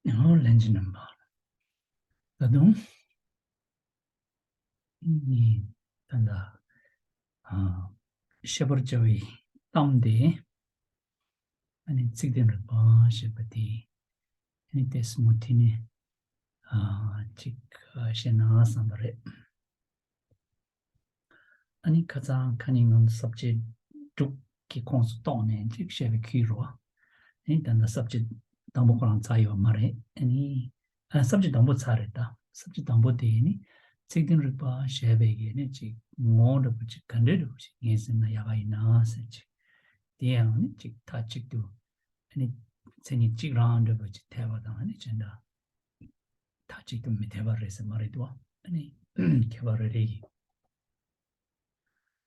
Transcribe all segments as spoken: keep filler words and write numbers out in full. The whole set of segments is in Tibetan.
ཡང་ལན་གྱི་རྣམ་པ། ད་དུང་ནི་ད་ལྟ་ཨ་བཤད་པར་བྱ་བའི་གཏམ་དེ། ཨ་ནི་ཚིག་དོན་རིག་པ་ཞེས་པ་དེ། ཨ་ནི་ཏེ་སི་མོ་ཐི་ནི་ཨ་ཅིག་ཨ་བཤད་ན་བསམ་པ་རེད། ཨ་ནི་ཁ་སང་ཁ་ཉིན་ང་ཚོ་སབ་ཇེག་དྲུག་གི་ཁོངས་སུ་གཏོགས་ནས་ཅིག་བཤད་པའི་ཁུལ་རོ། ཨ་ནི་ད་ལྟ་སབ་ཇེག་དང་པོ་ཁོ་རང་ཚར་ཡོད་མ་རེད། ཨ་ནི་ཨ་སབ་ཇེག་དང་པོ་ཚར་རེད་ད། སབ་ཇེག་དང་པོ་དེ་ནི་ཚིག་དོན་རིག་པ་ཞེས་པའི་གི་ནི་ཅིག་ངོ་བོ་འདྲ་པོ་ཅིག་ག་འདྲའི་འདྲ་པོ་ཞིག་ངོས་ཟིན་ན་ཡག་ག་ཡིན་ན་ཟེར་ཅིག་དེ་ཡང་ནི་ཅིག་མཐའ་གཅིག་ཏུ་ཨ་ནི་མཚན་ཉིད་གཅིག་རང་འདྲ་པོ་ཅིག་འཐད་པ་དང་ཨ་ནི་ཅི་འདྲ། མཐའ་གཅིག་ཏུ་མི་འཐད་པ་རེད་ཟེར་མ་རེད་དོ། ཨ་ནི་ཁྱད་པར་རེ་རེ་ཡིན།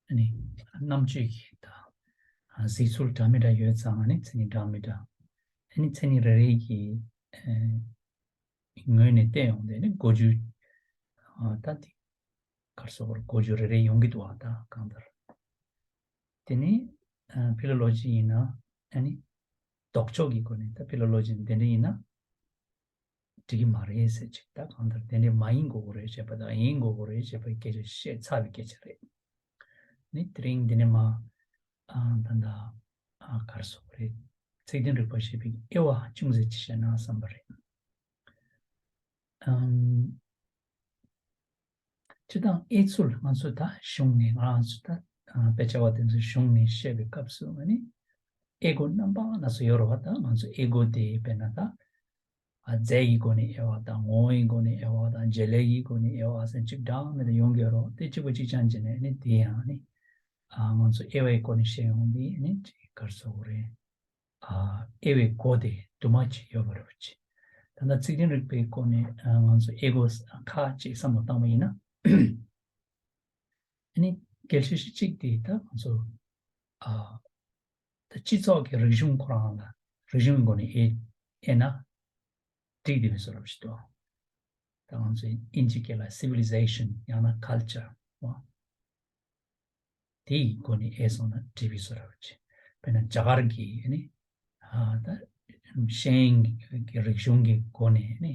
ཨ་ནི་རྣམ་དཔྱོད་ཀྱི་ད་གཟིགས་ཚུལ་འདྲ་མི་འདྲ་ཡོད་ཙང་ཨ་ནི་མཚན་ཉིད་འདྲ་མི་འདྲ། ཨ་ནི་མཚན་ཉིད་རེ་རེ་གི་ངོས་ནས་བལྟས་ཡོང་དུས་ནི་གོ་རྒྱུ་ད་དེ་གར་སོགས་པར་གོ་རྒྱུ་རེ་རེ་ཡོང་གི་འདུག་ཨ། ད་གང་ལྟར་དེ་ནི་ཕི་ལོ་ལོ་ཇི་ཡིན་ན་ཨ་ནི་ལྡོག་ཕྱོགས་ཀྱི་སྒོ་ནས་ད་ཕི་ལོ་ལོ་ཇི་འདི་འདྲ་ཡིན་ན། འགྲིག་གི་མ་རེད་ཟེར་ཅིག་ད་གང་ལྟར་དེ་འདྲ་མ་ཡིན་དགོས་ཀྱི་རེད་ཅེས་པ་དང་ཡིན་དགོས་ཀྱི་རེད་ཅེས་པའི་སྐད་ཆ་བཤད་ཚར་བའི་སྐད་ཆ་རེད། ནི་དེ་རིང་འདི་ནས་མ་ཨ་ད་ད་ཨ་གར་སོགས་རེད། ཚིག་དོན་རིག་པ་ཞེས་པའི་དབྱེ་བ་ཅུང་ཟད་ཅིག་བཤད་ན་བསམ་པ་རེད། ཨམ། སྤྱིར་བཏང་དབྱེ་ཚུལ་ང་ཚོ་ད་གཞུང་ནས་ང་རང་ཚོ་ད་དཔེ་ཆ་བ་དེ་ཚོའི་གཞུང་ནས་བཤད་པའི་སྐབས་སུ་ང་ནི་དབྱེ་སྒོ་རྣམ་པ་སྣ་ཚོགས་ཡོད་རེད་བ། ད་ང་ཚོ་དབྱེ་སྒོ་དེ་དཔེར་ན་ད་རྫས་ཀྱི་སྒོ་ནས་དབྱེ་བ་དང་ངོ་བོའི་སྒོ་ནས་དབྱེ་བ་དང་བྱེད་ལས་ཀྱི་སྒོ་ནས་དབྱེ་བ་ཟེར་གཅིག་འདྲ་མེད་དུ་ཡོང་གི་ཡོད་རེད་བ། དེ་གཅིག་པ་གཅིག་རྐྱང་བྱས་ནས་ནི་དེ་ཡང་ནི་ང་ཚོ་དབྱེ་བའི་སྒོ་ནས་བཤད་ཡོང་དེ་ནི་གཅིག་གར་སོགས་རེད། དབྱེ་བའི་སྒོ་དེ་དུ་མ་གཅིག་ཡོད་པ་རེད་བ་ཅིག་ད་ལྟ་ཚིག་དོན་རིག་པའི་སྒོ་ནས་ང་ཚོ་དབྱེ་སྒོ་ཁག་ཅིག་བསམ་བློ་བཏང་བ་ཡིན་ན། ཨ་ནི་གལ་ཆེ་ཤོས་གཅིག་དེ་ད་ང་ཚོ་ད་སྤྱི་ཚོགས་ཀྱི་རིག་གཞུང་ཁོ་རང་ལ་རིག་གཞུང་གི་སྒོ་ནས་དབྱེ་དབྱེ་ན་འགྲིག་བསྡད་པའི་བཟོ་འདྲ་ཞིག་འདུག་ད་ང་ཚོ་དབྱིན་ཇི་སྐད་ལ་civilization ཡང་ན་culture་བ། དེའི་སྒོ་ནས་དབྱེ་སོང་ན་འགྲིག་པའི་བཟོ་འདྲ་ཅིག་དཔེར་ན་རྒྱ་གར་གྱི་ཨ་ནི་ཨ་ད་ཤེས་ཡོན་གྱི་རིག་གཞུང་གི་སྒོ་ནས་ཨ་ནི་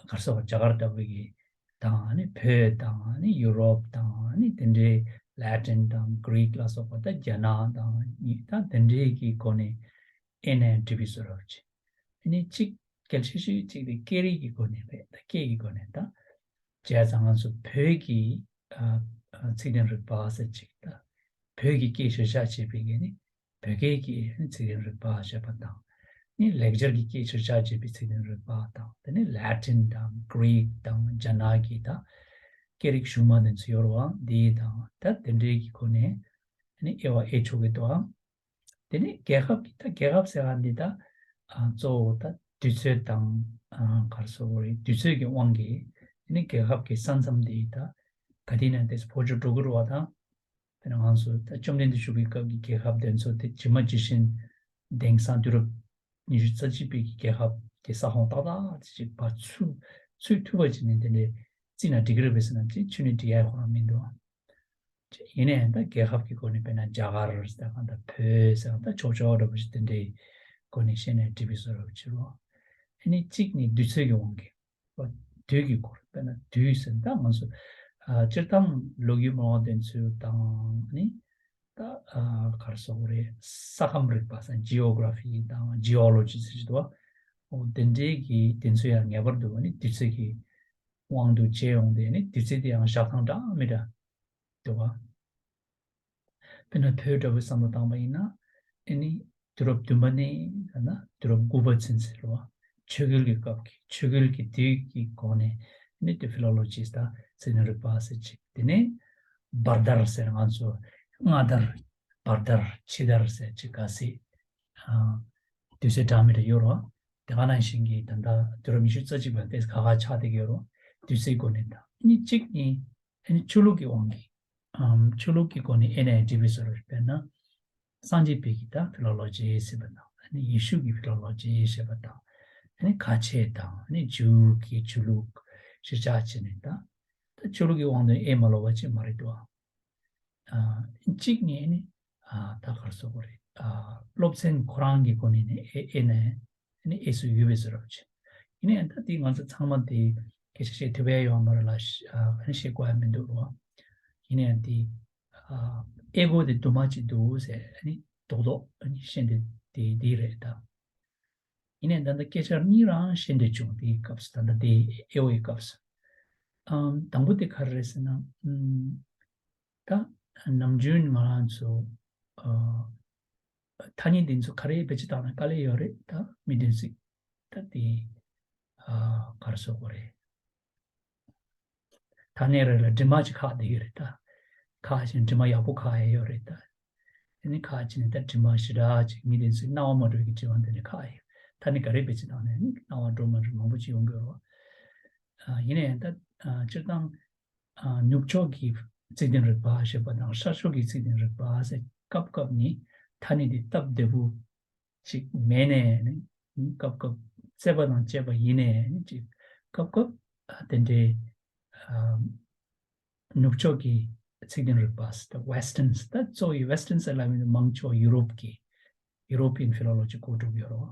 གར་སོགས་རྒྱ་གར་ལྟ་བུ་གི་དང་ཨ་ནི་བོད་དང་ཨ་ནི་ཡུ་རོབ་དང་ཨ་ནི་དེ་འདྲའི་Latin་དང་Greek་ལ་སོགས་པ་ད་རྒྱ་ནག་དང་ད་དེ་འདྲའི་གི་སྒོ་ནས་དབྱེ་ནས་འགྲིག་པའི་བཟོ་འདྲ་ཅིག་ཨ་ནི་གཅིག་གལ་ཆེ་ཤོས་གཅིག་དེ་སྐད་རིགས་ཀྱི་སྒོ་ནས་རེད། ད་སྐད་ཀྱི་སྒོ་ནས་ད་བྱས་ཙང་ང་ཚོ་བོད་ཀྱི་ཨ་ཨ་ཚིག་དོན་རིག་པ་ཟེར་ཅིག་ད་བོད་ཀྱི་སྐད་གཞིར་བཞག་བྱས་པའི་གི་ནི་བོད་སྐད་ཀྱི་ཚིག་དོན་རིག་པ་ཞེས་པ་དང་། ནི་ལེགས་སྦྱར་གྱི་སྐད་གཞིར་བཞག་བྱས་པའི་ཚིག་དོན་རིག་པ་དང་དེ་ནི་Latin་དང་Greek་དང་རྒྱ་ནག་གི་ད་སྐད་རིགས་གཞུང་མ་དེ་ཚོ་ཡོད་རེད་བ། འདི་དང་ད་དེ་འདྲའི་གི་སྒོ་ནས་ནི་དབྱེ་བ་དབྱེ་ཆོག་གི་འདུག་ཨང་། དེ་ནས་རྒྱལ་ཁབ་ཀྱི་ད་རྒྱལ་ཁབ་ཟེར་བ་འདི་ད་ཨ་གཙོ་བོ་ད་དུས་ཚོད་དང་ཨ་ག་རེ་ཟེར་དགོས་རེད། དུས་ཚོད་ཀྱི་དབང་གིས་དེ་ནས་རྒྱལ་ཁབ་ཀྱི་ས་མཚམས་འདི་ད་ག་དུས་ནས་དེ་འཕོ་འགྱུར་འགྲོ་གི་རེད་བ། ད་དཔེར་ན་ང་ཚོ་ད་བཅོམ་ལྡན་འདས་བཞུགས་པའི་སྐབས་ཀྱི་རྒྱལ་ཁབ་དེ་ཚོ་དེ་ཇི་མ་ཇི་བཞིན་དེང་སང་དུས་རབས་ཉི་ཤུ་རྩ་གཅིག་པའི་རྒྱལ་ཁབ་ཀྱི་ས་ཁོངས་ཏག་ཏག་ཅིག་ཕར་ཚུར་ཚུར་མཐུད་པ་བྱས་ནས་དེ་འདྲའི་བརྩིས་ན་འགྲིག་གི་རེད་པས་ཟེར་ན་ཅིག་ཁྱོན་ནས་འགྲིག་ཡ་ཁོ་རང་མི་འདུག་ཡིན་ནའི་ད་རྒྱལ་ཁབ་ཀྱི་སྒོ་ནས་དཔེར་ན་རྒྱ་གར་ཟེར་གང་ལྟར་བོད་ཟེར་གང་ལྟར་ཆོག་ཆོག་འདྲ་པོ་ཞིག་དེ་འདྲའི་སྒོ་ནས་བཤད་ནས་འགྲིག་པའི་བཟོ་འདྲ་པོ་བྱེད་རོགས། ཨ་ནི་གཅིག་ནི་དུས་ཚོད་ཀྱི་དབང་གིས་དུས་ཀྱི་སྐོར་དཔེར་ན་དུས་ཟེར་ད་ང་ཚོ་ཨ་སྤྱིར་བཏང་ལོ་རྒྱུས་སྨྲ་བ་དེ་ཚོའི་དང་ནི་ད་ཨ་ག་རེ་ཟེར་དགོས་རེད། ས་ཁམས་རིག་པ་ཟེར་ཇི་ཨོ་གྷ་ར་ཕི་དང་ཇི་ཨོ་ལོ་ཇི་ཟེར་གྱི་འདུག་བ། འོ་དེ་འདྲའི་གི་དེ་ཚོ་ཡང་ངེས་པར་དུ་ནི་དུས་ཚོད་ཀྱི་དབང་དུ་བྱས་ཡོང་དེ་ནི་དུས་ཚོད་དེ་ཡང་བཞག་སྟངས་འདྲ་མི་འདྲ་འདུག་བ། དཔེར་ན་བོད་འདྲ་བོའི་བསམ་བློ་བཏང་པ་ཡིན་ན་ཨ་ནི་དུས་རབས་བདུན་པ་ནས་ཡང་ན་དུས་རབས་དགུ་པ་ཚུན་ཚོད་རེད་བ། ཆོས་འཁོར་གྱི་སྐབས་ཀྱི་ཆོས་འཁོར་གྱི་དུས་ཀྱི་གོང་ནས་ཨ་ནི་དེ་ཕི་ལོ་ལོ་ཇི་དང་ཚིག་དོན་རིག་པ་ཟེར་ཅིག་དེ་ནས་བར་དར་ཟེར་ང་ཚོ་སྔ་དར་བར་དར་ཕྱི་དར་ཟེར་ཅིག་ག་སྲིད། ཨ་དུས་ཚོད་འདྲ་མི་འདྲ་ཡོད་རེད་བ། དེ་ག་ནང་བཞིན་གྱི་ད་ལྟ་དུས་རབས་ཉི་ཤུ་རྩ་གཅིག་པ་དེ་ཁ་ཁ་ཆགས་བསྡད་ཀྱི་ཡོད་རེད་བ། དུས་ཚོད་སྒོ་ནས་དང་ཨ་ནི་གཅིག་ནི་ཨ་ནི་ཆོས་ལུགས་ཀྱི་དབང་གིས་ཨམ་ཆོས་ལུགས་ཀྱི་སྒོ་ནས་ཨེ་ནས་འགྲིག་པའི་བཟོ་འདྲ་དཔེར་ན། སངས་རྒྱས་པའི་གི་ད་ཕི་ལོ་ལོ་ཇི་ཟེར་བ་དང་ཨ་ནི་ཡེ་ཤུ་གི་ཕི་ལོ་ལོ་ཇི་ཟེར་བ་དང་ཨ་ནི་ཁ་ཆེ་དང་ཨ་ནི་ཇུའུ་གི་ཆོས་ལུགས་གཞིར་བཞག་བྱས་ནས་ད་ད་ཆོས་ལུགས་ཀྱི་དབང་དུ་ཨེ་མ་ལོག་པ་ཅིག་མ་རེད་དོ། ཨ་གཅིག་ནས་ནི་ཨ་ད་ག་རེ་ཟེར་དགོས་རེད། ཨ་སློབ་ཚན་ཁོ་རང་གི་སྒོ་ནས་ནི་ཨེ་ཨེ་ནས་ནི་ཨེ་སུ་ཡོད་པའི་བཟོ་འདྲ་ཅིག་ཡིན་ན་ཡང་ད་དེ་ང་ཚོ་ཚང་མ་དེ་སྐད་ཆ་བཤད་ཐུབ་ཡ་ཡོད་མ་རེད་ལ། ཨ་ནི་བཤད་དགོས་ཡ་མི་འདུག་རོ། ཡིན་ན་ཡང་དེ་ཨ་ཨེ་གོ་དེ་དུ་མ་ཅིག་འདུག་ཟེར། ཨ་ནི་རྡོག་རྡོག་ཨ་ནི་བཤད་འདོད་དེ་དེ་རེད་ད། ཡིན་ནའི་ད་ལྟ་སྐད་ཆ་གཉིས་རང་བཤད་འདོད་བྱུང་། དེའི་སྐབས་སུ། ད་ལྟ་དེ་ཨེ་ཨོ་ཡི་སྐབས་སུ། ཨམ། དང་པོ་དེ་ག་རེ་རེད་ཟེར་ན། ཨམ། ད་ནམ་རྒྱུན་ང་རང་ཚོ་ཨ་ཐ་སྙད་འདི་ཚོ་ག་རེ་བེད་སྤྱོད་བཏང་ན་དཀའ་ལས་ཡོད་རེད། ད་མི་འདི་ཚོས་ད་དེ་ཨ་ག་རེ་ཟེར་དགོས་རེད། ཐ་སྙད་རེ་ལ་དྲི་མ་ཅིག་ཁག་བསྡད་ཡོད་རེད་ད། ཁག་ཅིག་དྲི་མ་ཡག་པོ་ཁག་ཡ་ཡོད་རེད་ད། དེ་ནི་ཁག་ཅིག་ནི་ད་དྲི་མ་ཞེ་དྲག་ཅིག་མི་དེ་ཚོའི་སྣང་བ་མ་འགྲོ་གི་དྲི་མ་དེ་ནི་ཁག་ཡ་ཡོད། ད་ནི་ག་རེ་བེད་སྤྱོད་བཏང་ནས་ནི་སྣང་བ་འགྲོ་མ་འགྲོ་མང་པོ་ཅིག་ཡོང་གི་ཡོད་རེད་བ། ཨ་ཡིན་ན་ཡང་ད་ཨ་སྤྱིར་བཏང་ཨ་ནུབ་ཕྱོགས་ཀྱི་ཚིག་དོན་རིག་པ་ཞེས་པ་དང་ཤར་ཕྱོགས་ཀྱི་ཚིག་དོན་རིག་པ་ཟེར་སྐབས་སྐབས་ནི་ཐ་སྙད་དེ་སྟབས་བདེ་པོ་ཅིག་མེད་ནས་ནི་སྐབས་སྐབས་བརྩེ་བ་དང་བཅས་པ་ཡིན་ནས་ནི་ཅིག་སྐབས་སྐབས་ཨ་དེ་འདྲའི་ཨ་ནུབ་ཕྱོགས་ཀྱི་ཚིག་དོན་རིག་པ་ཟེར་ད་Westerns། ད་གཙོ་བོ་Westerns ཟེར་ལབ་ཡོང་དུས་མང་ཆེ་བ་ཡུ་རོབ་ཀྱི་European philology གོ་སྒྲུབ་ཡོད་རེད་བ།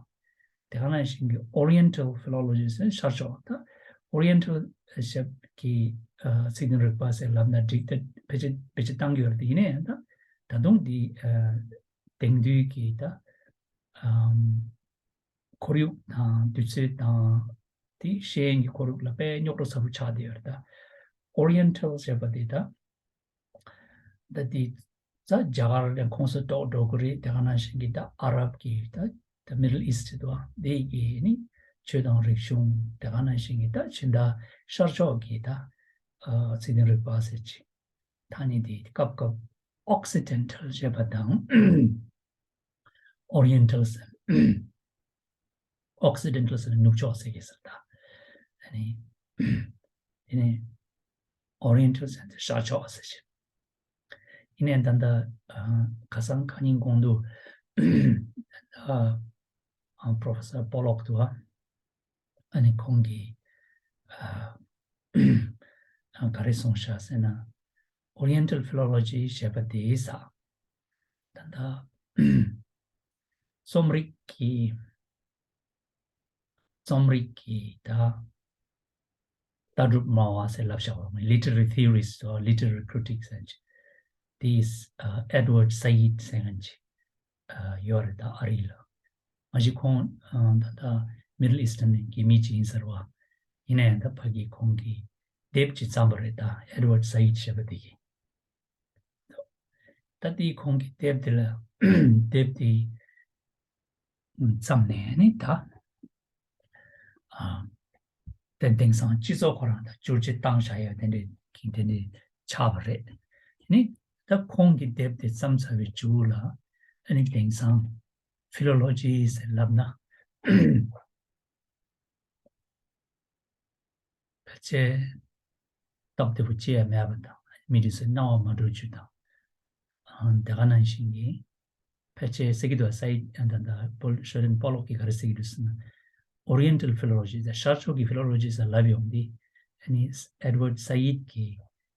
དེ་ག་ནང་བཞིན་གྱི་Oriental philology ཟེར་ཤར་ཕྱོགས། ད་Oriental ཞབས་ཀྱི་ཨ་ཚིག་དོན་རིག་པ་ཟེར་ལབ་ན་འགྲིག་ད་བེད་སྤྱོད་བེད་སྤྱོད་བཏང་གི་ཡོད་རེད། དེ་ཡིན་ན་ཡང་ད་ད་དུང་འདི་ཨ་དེང་དུས་ཀྱི་ད་ཨམ་ཁོར་ཡུག་དང་དུས་ཚོད་དང་དེ་ཤེས་ཡོན་གྱི་ཁོར་ཡུག་ལ་དཔེ་རྙོག་དྲ་ཚ་པོ་ཆགས་བསྡད་ཡོད་རེད་ད། Oriental ཞེས་པ་དེ་ད་ད་དེ་ད་རྒྱ་གར་ལ་ཁོངས་སུ་གཏོགས་འགྲོ་གི་རེད། དེ་ག་ནང་བཞིན་གྱི་ད་ཨ་རབ་ཀྱི་ད་ད་Middle East དུ་བ་དེ་གི་ནི་ཆོས་དང་རིག་གཞུང་། དེ་ག་ནང་བཞིན་གྱི་ད་ཕྱི་ཟླ་ཤར་ཕྱོགས་ཀྱི་ད་ཨ་ཚིག་དོན་རིག་པ་ཟེར་ཅིག་ཐ་སྙད་དེ་སྐབས་སྐབས་Occidental ཞེས་པ་དང་Oriental ཟེར། Occidental ཟེར་ནི་ནུབ་ཕྱོགས་ཟེར་གྱི་ཟེར་ད། ཨ་ནི་དེ་ནས་Oriental ཟེར་ནི་ཤར་ཕྱོགས་ཟེར་ཞིང་། ཡིན་ནའི་ད་ལྟ་ཨ་ཁ་སང་ཁ་ཉིན་གོང་དུ་ཨ་ཨ་Professor Pollock དུ་བ། ཨ་ནི་ཁོང་གིས་ཨ་ཨ་ག་རེ་གསུངས་ཤག་ཟེར་ན། Oriental philology ཞེས་པ་དེ་ས་ད་ལྟ་རྩོམ་རིག་གི་རྩོམ་རིག་གི་ད་ལྟ་གྲུབ་སྨྲ་བ་ཟེར་ལབ་བཞག་པ། Literary theories or literary critics ཟེར་གྱི་དེ་ཨ་Edward Said ཟེར་མཁན་གྱི་ཨ་ཡོད་རེད་ད་ཨ་རི་ལ། མ་གཞི་ཁོང་ཨ་ད་ལྟ་Middle Eastern གི་མི་ཅིག་ཡིན་ཟེར་བ། ཡིན་ན་ཡང་ད་ཕ་གི་ཁོང་གིས་དེབ་ཅིག་བརྩམས་པ་རེད་ད། Edward Said ཞེས་པ་དེ་གིས། ད་དེ་ཁོང་གིས་དེབ་དེ་ལ་དེབ་དེ་བརྩམས་ནས་ནི་ད་ཨ་དེ་དེང་སང་སྤྱི་ཚོགས་ཁོ་རང་དང་བསྒྱུར་བཅོས་བཏང་བཞག་ཡ་དེ་འདྲའི་གི་དེ་འདྲའི་ཆགས་པ་རེད། ནི་ད་ཁོང་གིས་དེབ་དེ་བརྩམས་ཚར་བའི་མཇུག་ལ་ཨ་ནི་དེང་སང་philology ཟེར་ལབ་ན་ཕལ་ཆེར་སྟབས་བདེ་པོ་ཅི་ཡང་མེད་པ་དང་། མི་རིགས་སུ་སྣང་བ་མ་འགྲོ་རྒྱུ་དང་། ཨང་། དེ་ག་ནང་བཞིན་གྱི་ཕལ་ཆེར་ཟེར་གྱི་འདུག་སའིད་ཨ་ད་ད་པོལ་ཤོ་རིན་པོ་ལོག་གིས་ག་རེ་ཟེར་གྱི་འདུག་ཟེར་ན། Oriental philology ཟེར་ཤར་ཕྱོགས་ཀྱི་philology ཟེར་ལབ་ཡོང་དུས། ཨ་ནི་Edward Said གིས་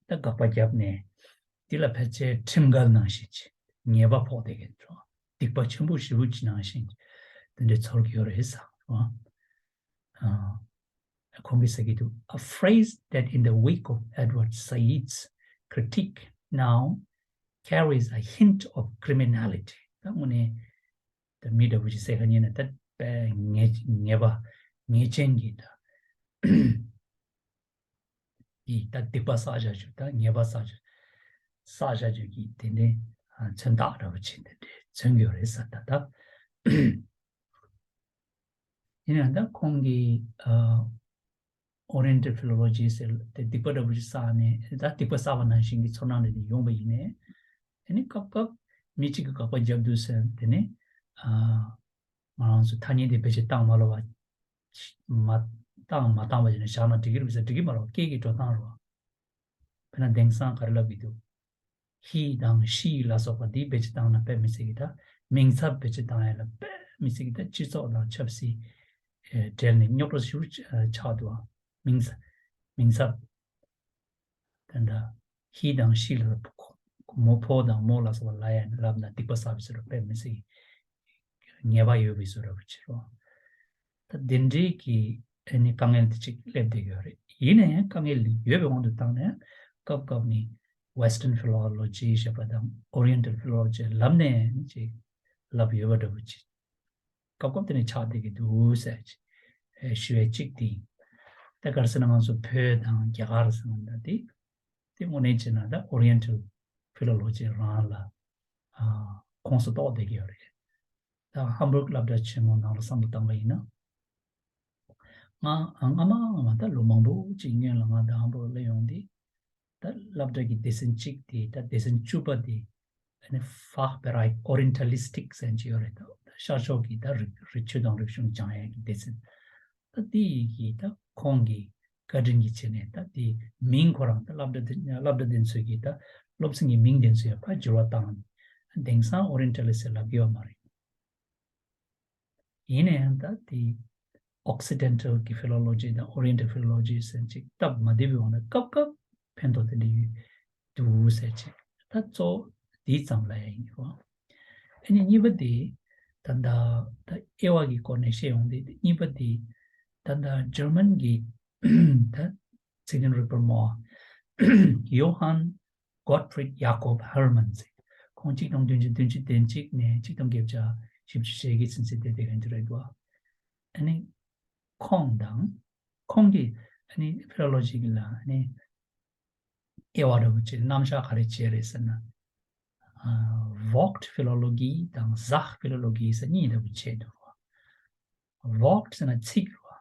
ད་དགག་པ་བརྒྱབ་ནས་དེ་ལ་ཕལ་ཆེར་ཁྲིམས་འགལ་ནང་བཞིན་གྱི་ཉེས་པ་ཕོག་བསྡད་མཁན་འདྲ། སྡིག་པ་ཆེན་པོ་ཞེ་པོ་ཅིག་ནང་བཞིན་གྱི་དེ་འདྲའི་ཚོར་གྱི་ཡོད་རེད་ཟེར་བ། ཨ། ཁོང་གིས་ཟེར་གྱི་འདུག A phrase that in the wake of Edward Said's critique now carries a hint of criminality. ད་དངོས་གནས་ད་མི་འདྲ་བོ་ཞིག་ཟེར་ག་ཉན་ན་ད་དཔེ་ཉེས་ཉེས་པ་ཉེས་ཅན་གྱི་ད་གི་ད་སྡིག་པ་བསགས་བཞག་རྒྱུ་ད་ཉེས་པ་བསགས་རྒྱུ་བསགས་བཞག་རྒྱུ་གི་དེ་འདྲའི་ཨ་མཚོན་རྟགས་འདྲ་བོ་ཅིག་དེ་འདྲའི་མཚོན་གྱི་ཡོད་རེད་ཟེར། ད་ད། ཡིན་ཡང་ད་ཁོང་གིས་ཨ་Oriental philology ཟེར་དེ་སྡིག་པ་འདྲ་པོ་ཞིག་བསགས་ནས། ད་སྡིག་པ་བསགས་པ་ནང་བཞིན་གྱི་ཚོར་སྣང་རེ་ནས་ཡོང་པ་ཡིན་ནའི། དེ་ནི་སྐབས་སྐབས་མི་གཅིག་གིས་དགག་པ་བརྒྱབ་དུས་ཟེར་དེ་ནི་ཨ་ང་རང་ཚོ་ཐ་སྙད་དེ་བེད་སྤྱོད་བཏང་མ་ལོ་བ་མ་བཏང་མ་བཏང་བ་ཡིན་ན་བཞག་ན་འགྲིག་གི་རེད་ཟེར། འགྲིག་གི་མ་རེད་བ། སྐད་ཀྱི་འགྲོ་སྟངས་རེད་བ། དཔེར་ན་དེང་སང་ག་རེ་ལབ་ཀྱི་འདུག He དང་she ལ་སོགས་པ་འདི་བེད་སྤྱོད་བཏང་ན་དཔེ་མི་སྲིད་ཀྱི། ད་མིང་ཚབ་བེད་སྤྱོད་བཏང་ཡ་ལ་དཔེ་མི་སྲིད་ཀྱི། ད་སྤྱི་ཚོགས་དང་ཆབ་སྲིད་ཨེ་འབྲེལ་ནས་རྙོག་དྲ་ཞེ་པོ་ཆགས་འདུག་མིང་ཚབ་མིང་ཚབ་དེ་འདྲ་he དང་she ལ་མོ་ཕོ་དང་མོ་ལ་སོགས་པ་ལ་ཡ་ལབ་ན་སྡིག་པ་བསགས་པའི་བཟོ་འདྲ་དཔེ་མི་སྲིད་ཀྱི། ཉེས་པ་ཡོད་པའི་བཟོ་འདྲ་བོ་བྱེད་རོགས། ད་དེ་འདྲའི་གི་ ཨ་ནི་དཀའ་ངལ་དེ་ཅིག་སླེབས་བསྡད་ཡོད་རེད། ཡིན་ན་ཡང་དཀའ་ངལ་ཡོད་པའི་དབང་དུ་བཏང་ནས་སྐབས་སྐབས་ནི་Western philology ཞེས་པ་དང་Oriental philology ལབ་ནས་ཅིག་ལབ་ཡོད་པ་འདྲ་པོ་ཅིག་སྐབས་སྐབས་དེ་ནས་ཆགས་བསྡད་ཀྱི་འདུག་ཟེར་ཞུ་བའི་གཅིག་དེ་ཡིན། ད་ག་རེ་ཟེར་ན་ང་ཚོ་བོད་དང་རྒྱ་གར་ཟེར་ན་ད་དེ་དེ་དངོས་གནས་བྱས་ན་ད་Oriental philology རང་ལ་ཁོངས་སུ་གཏོགས་བསྡད་ཀྱི་ཡོད་རེད། ད་Hamburg སློབ་གྲྭ་ཆེན་མོ་ནང་ལ་བསམ་བློ་བཏང་པ་ཡིན་ན། ང་སྔ་མ་སྔ་མ་ད་ལོ་མང་པོ་ཅིག་སྔོན་ལ་ང་ད་Hamburg སླེབས་ཡོང་དུས། ད་སློབ་གྲྭ་གི་སྡེ་ཚན་གཅིག་དེ་ད་སྡེ་ཚན་བཅུ་པ་དེ་ཨ་ནི་Fachbereich Orientalistik ཟེར་གྱི་ཡོད་རེད། ད་ཤར་ཕྱོགས་ཀྱི་ད་རིག་རིག་ཆོས་དང་རིག་གཞུང་སྦྱང་ཡས་ཀྱི་སྡེ་ཚན། ད་དེ་ཡི་གི་ད་ཁོང་གི་བཀའ་དྲིན་གྱི་ཆེད་ནས་ད་དེ་མིང་ཁོ་རང་ད་སློབ་གྲྭ་དེ་སློབ་གྲྭ་དེ་ཚོས་ཀྱི་ད་སློབ་ཚན་གྱི་མིང་དེ་ཚོ་ཡང་ཕར་འགྱུར་བ་བཏང་། དེང་སང་Orientalist ལབ་ཀྱི་ཡོད་མ་རེད། ཡིན་ན་ཡང་ད་དེ་Occidental གི་philology དང་Oriental philology ཟེར་ཅིག་སྟབས་མ་བདེ་བའི་འོག་ན་སྐབས་སྐབས་ཕན་ཐོགས་དེ་འདྲ་ཡོད་འདུག་ཟེར་ཅིག་ད་གཙོ་བོ་དེ་ཙམ་ལ་ཡང་ཡིན་རོ། ཨ་ནི་གཉིས་པ་དེ་ད་ད་ད་དབྱེ་བ་གི་སྐོར་ནས་བཤད་ཡོང་དུས་དེ་གཉིས་པ་དེ་ད་ད་German གི་ད་ཚིག་དོན་རིག་པ་མོ་Johann Gottfried Jakob Hermann ཟེར། ཁོང་གཅིག་སྟོང་བདུན་བརྒྱ་བདུན་ཅུ་དོན་གཅིག་ནས་གཅིག་སྟོང་བརྒྱད་བརྒྱ་བཞི་བཅུ་ཞེ་བརྒྱད་ཚུན་ཚོད་བསྡད་བསྡད་མཁན་ཅིག་རེད་འདུག་ཨ་ནི་ཁོང་དང་ཁོང་གིས་ཨ་ནི་philology གི་ལ་ཨ་ནི་དབྱེ་བ་འདྲ་པོ་བྱས་རྣམ་གཞག་ག་རེ་བྱས་རེད་ཟེར་ན། ཨ། Wortphilologie དང་Sachphilologie ཟེར་གཉིས་འདྲ་པོ་བྱས་འདུག Wort ཟེར་ན་ཚིག་རེད་བ།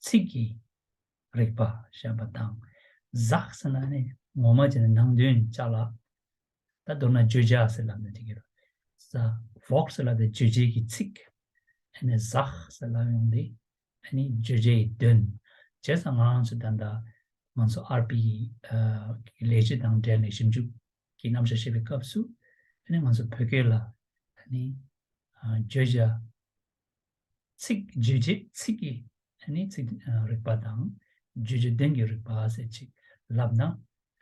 ཚིག་གི་རིག་པ་བཤད་པ་དང་། Sach ཟེར་ན་ནི་ངོ་མ་བྱས་ན་ནང་དོན་ཅ་ལག་ད་མདོར་ན་བརྗོད་བྱ་ཟེར་ལབ་ན་འགྲིག་གི་རེད། ས། Wort ཟེར་ལབ་དེ་བརྗོད་བྱེད་ཀྱི་ཚིག་ཨ་ནི་Sach ཟེར་ལབ་ཡོང་དུས་ཨ་ནི་བརྗོད་བྱའི་དོན། བྱས་ཙང་ང་རང་ཚོ་ད་ལྟ་ང་ཚོ་ཨར་པི་ཡི་ལས་གཞི་དང་འབྲེལ་ནས་ཞིབ་འཇུག་གི་རྣམ་གཞག་བཤད་པའི་སྐབས་སུ་ཨ་ནི་ང་ཚོ་བོད་སྐད་ལ་ཨ་ནི་བརྗོད་བྱ། ཚིག་རྗོད་བྱེད་ཚིག་གི་ཨ་ནི་ཚིག་རིག་པ་དང་རྗོད་བྱེད་དོན་གྱི་རིག་པ་ཟེར་ཅིག་ལབ་ན་ཨ་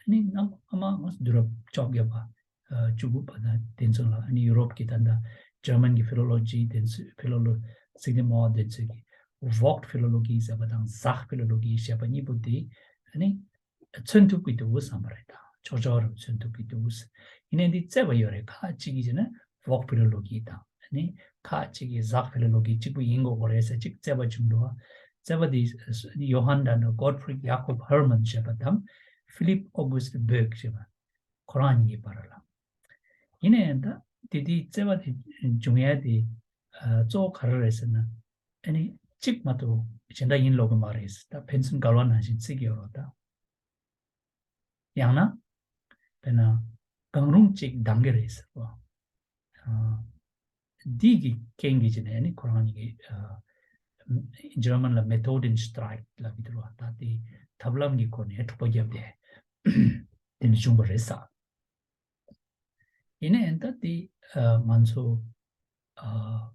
ནི་གནའ་སྔ་མོ་དུས་རབས་བཅོ་བརྒྱད་པ་བཅུ་དགུ་པ་དང་དེ་ཚོ་ལ་ཨ་ནི་ཡུ་རོབ་ཀྱི་ད་ལྟ་German གྱི་philology དེ་ཚོས་philolo ཚིག་དོན་སྨྲ་བ་དེ་ཚོས་ཀྱི་Wortphilologie ཟེར་བ་དང་Sachphilologie ཞེས་པ་གཉིས་པོ་དེ་ཨ་ནི། མཚོན་ཐུབ་ཀྱི་འདུག་བསམ་པ་རེད་ད། ཆོག་ཆོག་རུ་མཚོན་ཐུབ་ཀྱི་འདུག་ཡིན་ནའི་འདི་རྩོད་པ་ཡོད་རེད། ཁག་ཅིག་གིས་བྱས་ན་Wortphilologie དང་ཨ་ནི་ཁག་ཅིག་གིས་Sachphilologie གཅིག་པུ་ཡིན་དགོས་ཀྱི་རེད་ཟེར་ཅིག་རྩོད་པ་བྱུང་འདུག་རྩོད་པ་འདི་Johann Daniel Gottfried Jakob Hermann ཞེས་པ་དང་Philipp August Böck ཞེས་པ་ཁོ་རང་གཉིས་ཀྱི་བར་ལ། ཡིན་ནའི་ད་དེ་དེའི་རྩོད་པ་དེ་བྱུང་ཡ་དེ་གཙོ་བོ་ག་རེ་རེད་ཟེར་ན་ཨ་ནི་གཅིག་མ་གཏོགས་གཞན་དག་ཡིན་ལོག་གི་མ་རེད་ཟེར། ད་ཕན་ཚུན་འགལ་བ་ནང་བཞིན་བརྩི་གི་ཡོད་རེད་ད། ཡང་ན། དཔེར་ན། གང་རུང་གཅིག་འདང་གི་རེད་ཟེར་བ། ཨ། འདི་གི་རྐྱེན་གྱིས་བྱས་ནས་ནི་ཁོ་རང་གཉིས་ཀྱི། ཨ། German ལ་Methodenstreit ལབ་ཀྱི་འདུག་བ། ད་དེ་ཐབས་ལམ་གྱི་སྒོ་ནས་འཁྲུག་པ་བརྒྱབ་སྟེ། དེ་འདྲ་བྱུང་བ་རེད་ས། ཡིན་ནའི་ད་དེ། ཨ། ང་ཚོ། ཨ།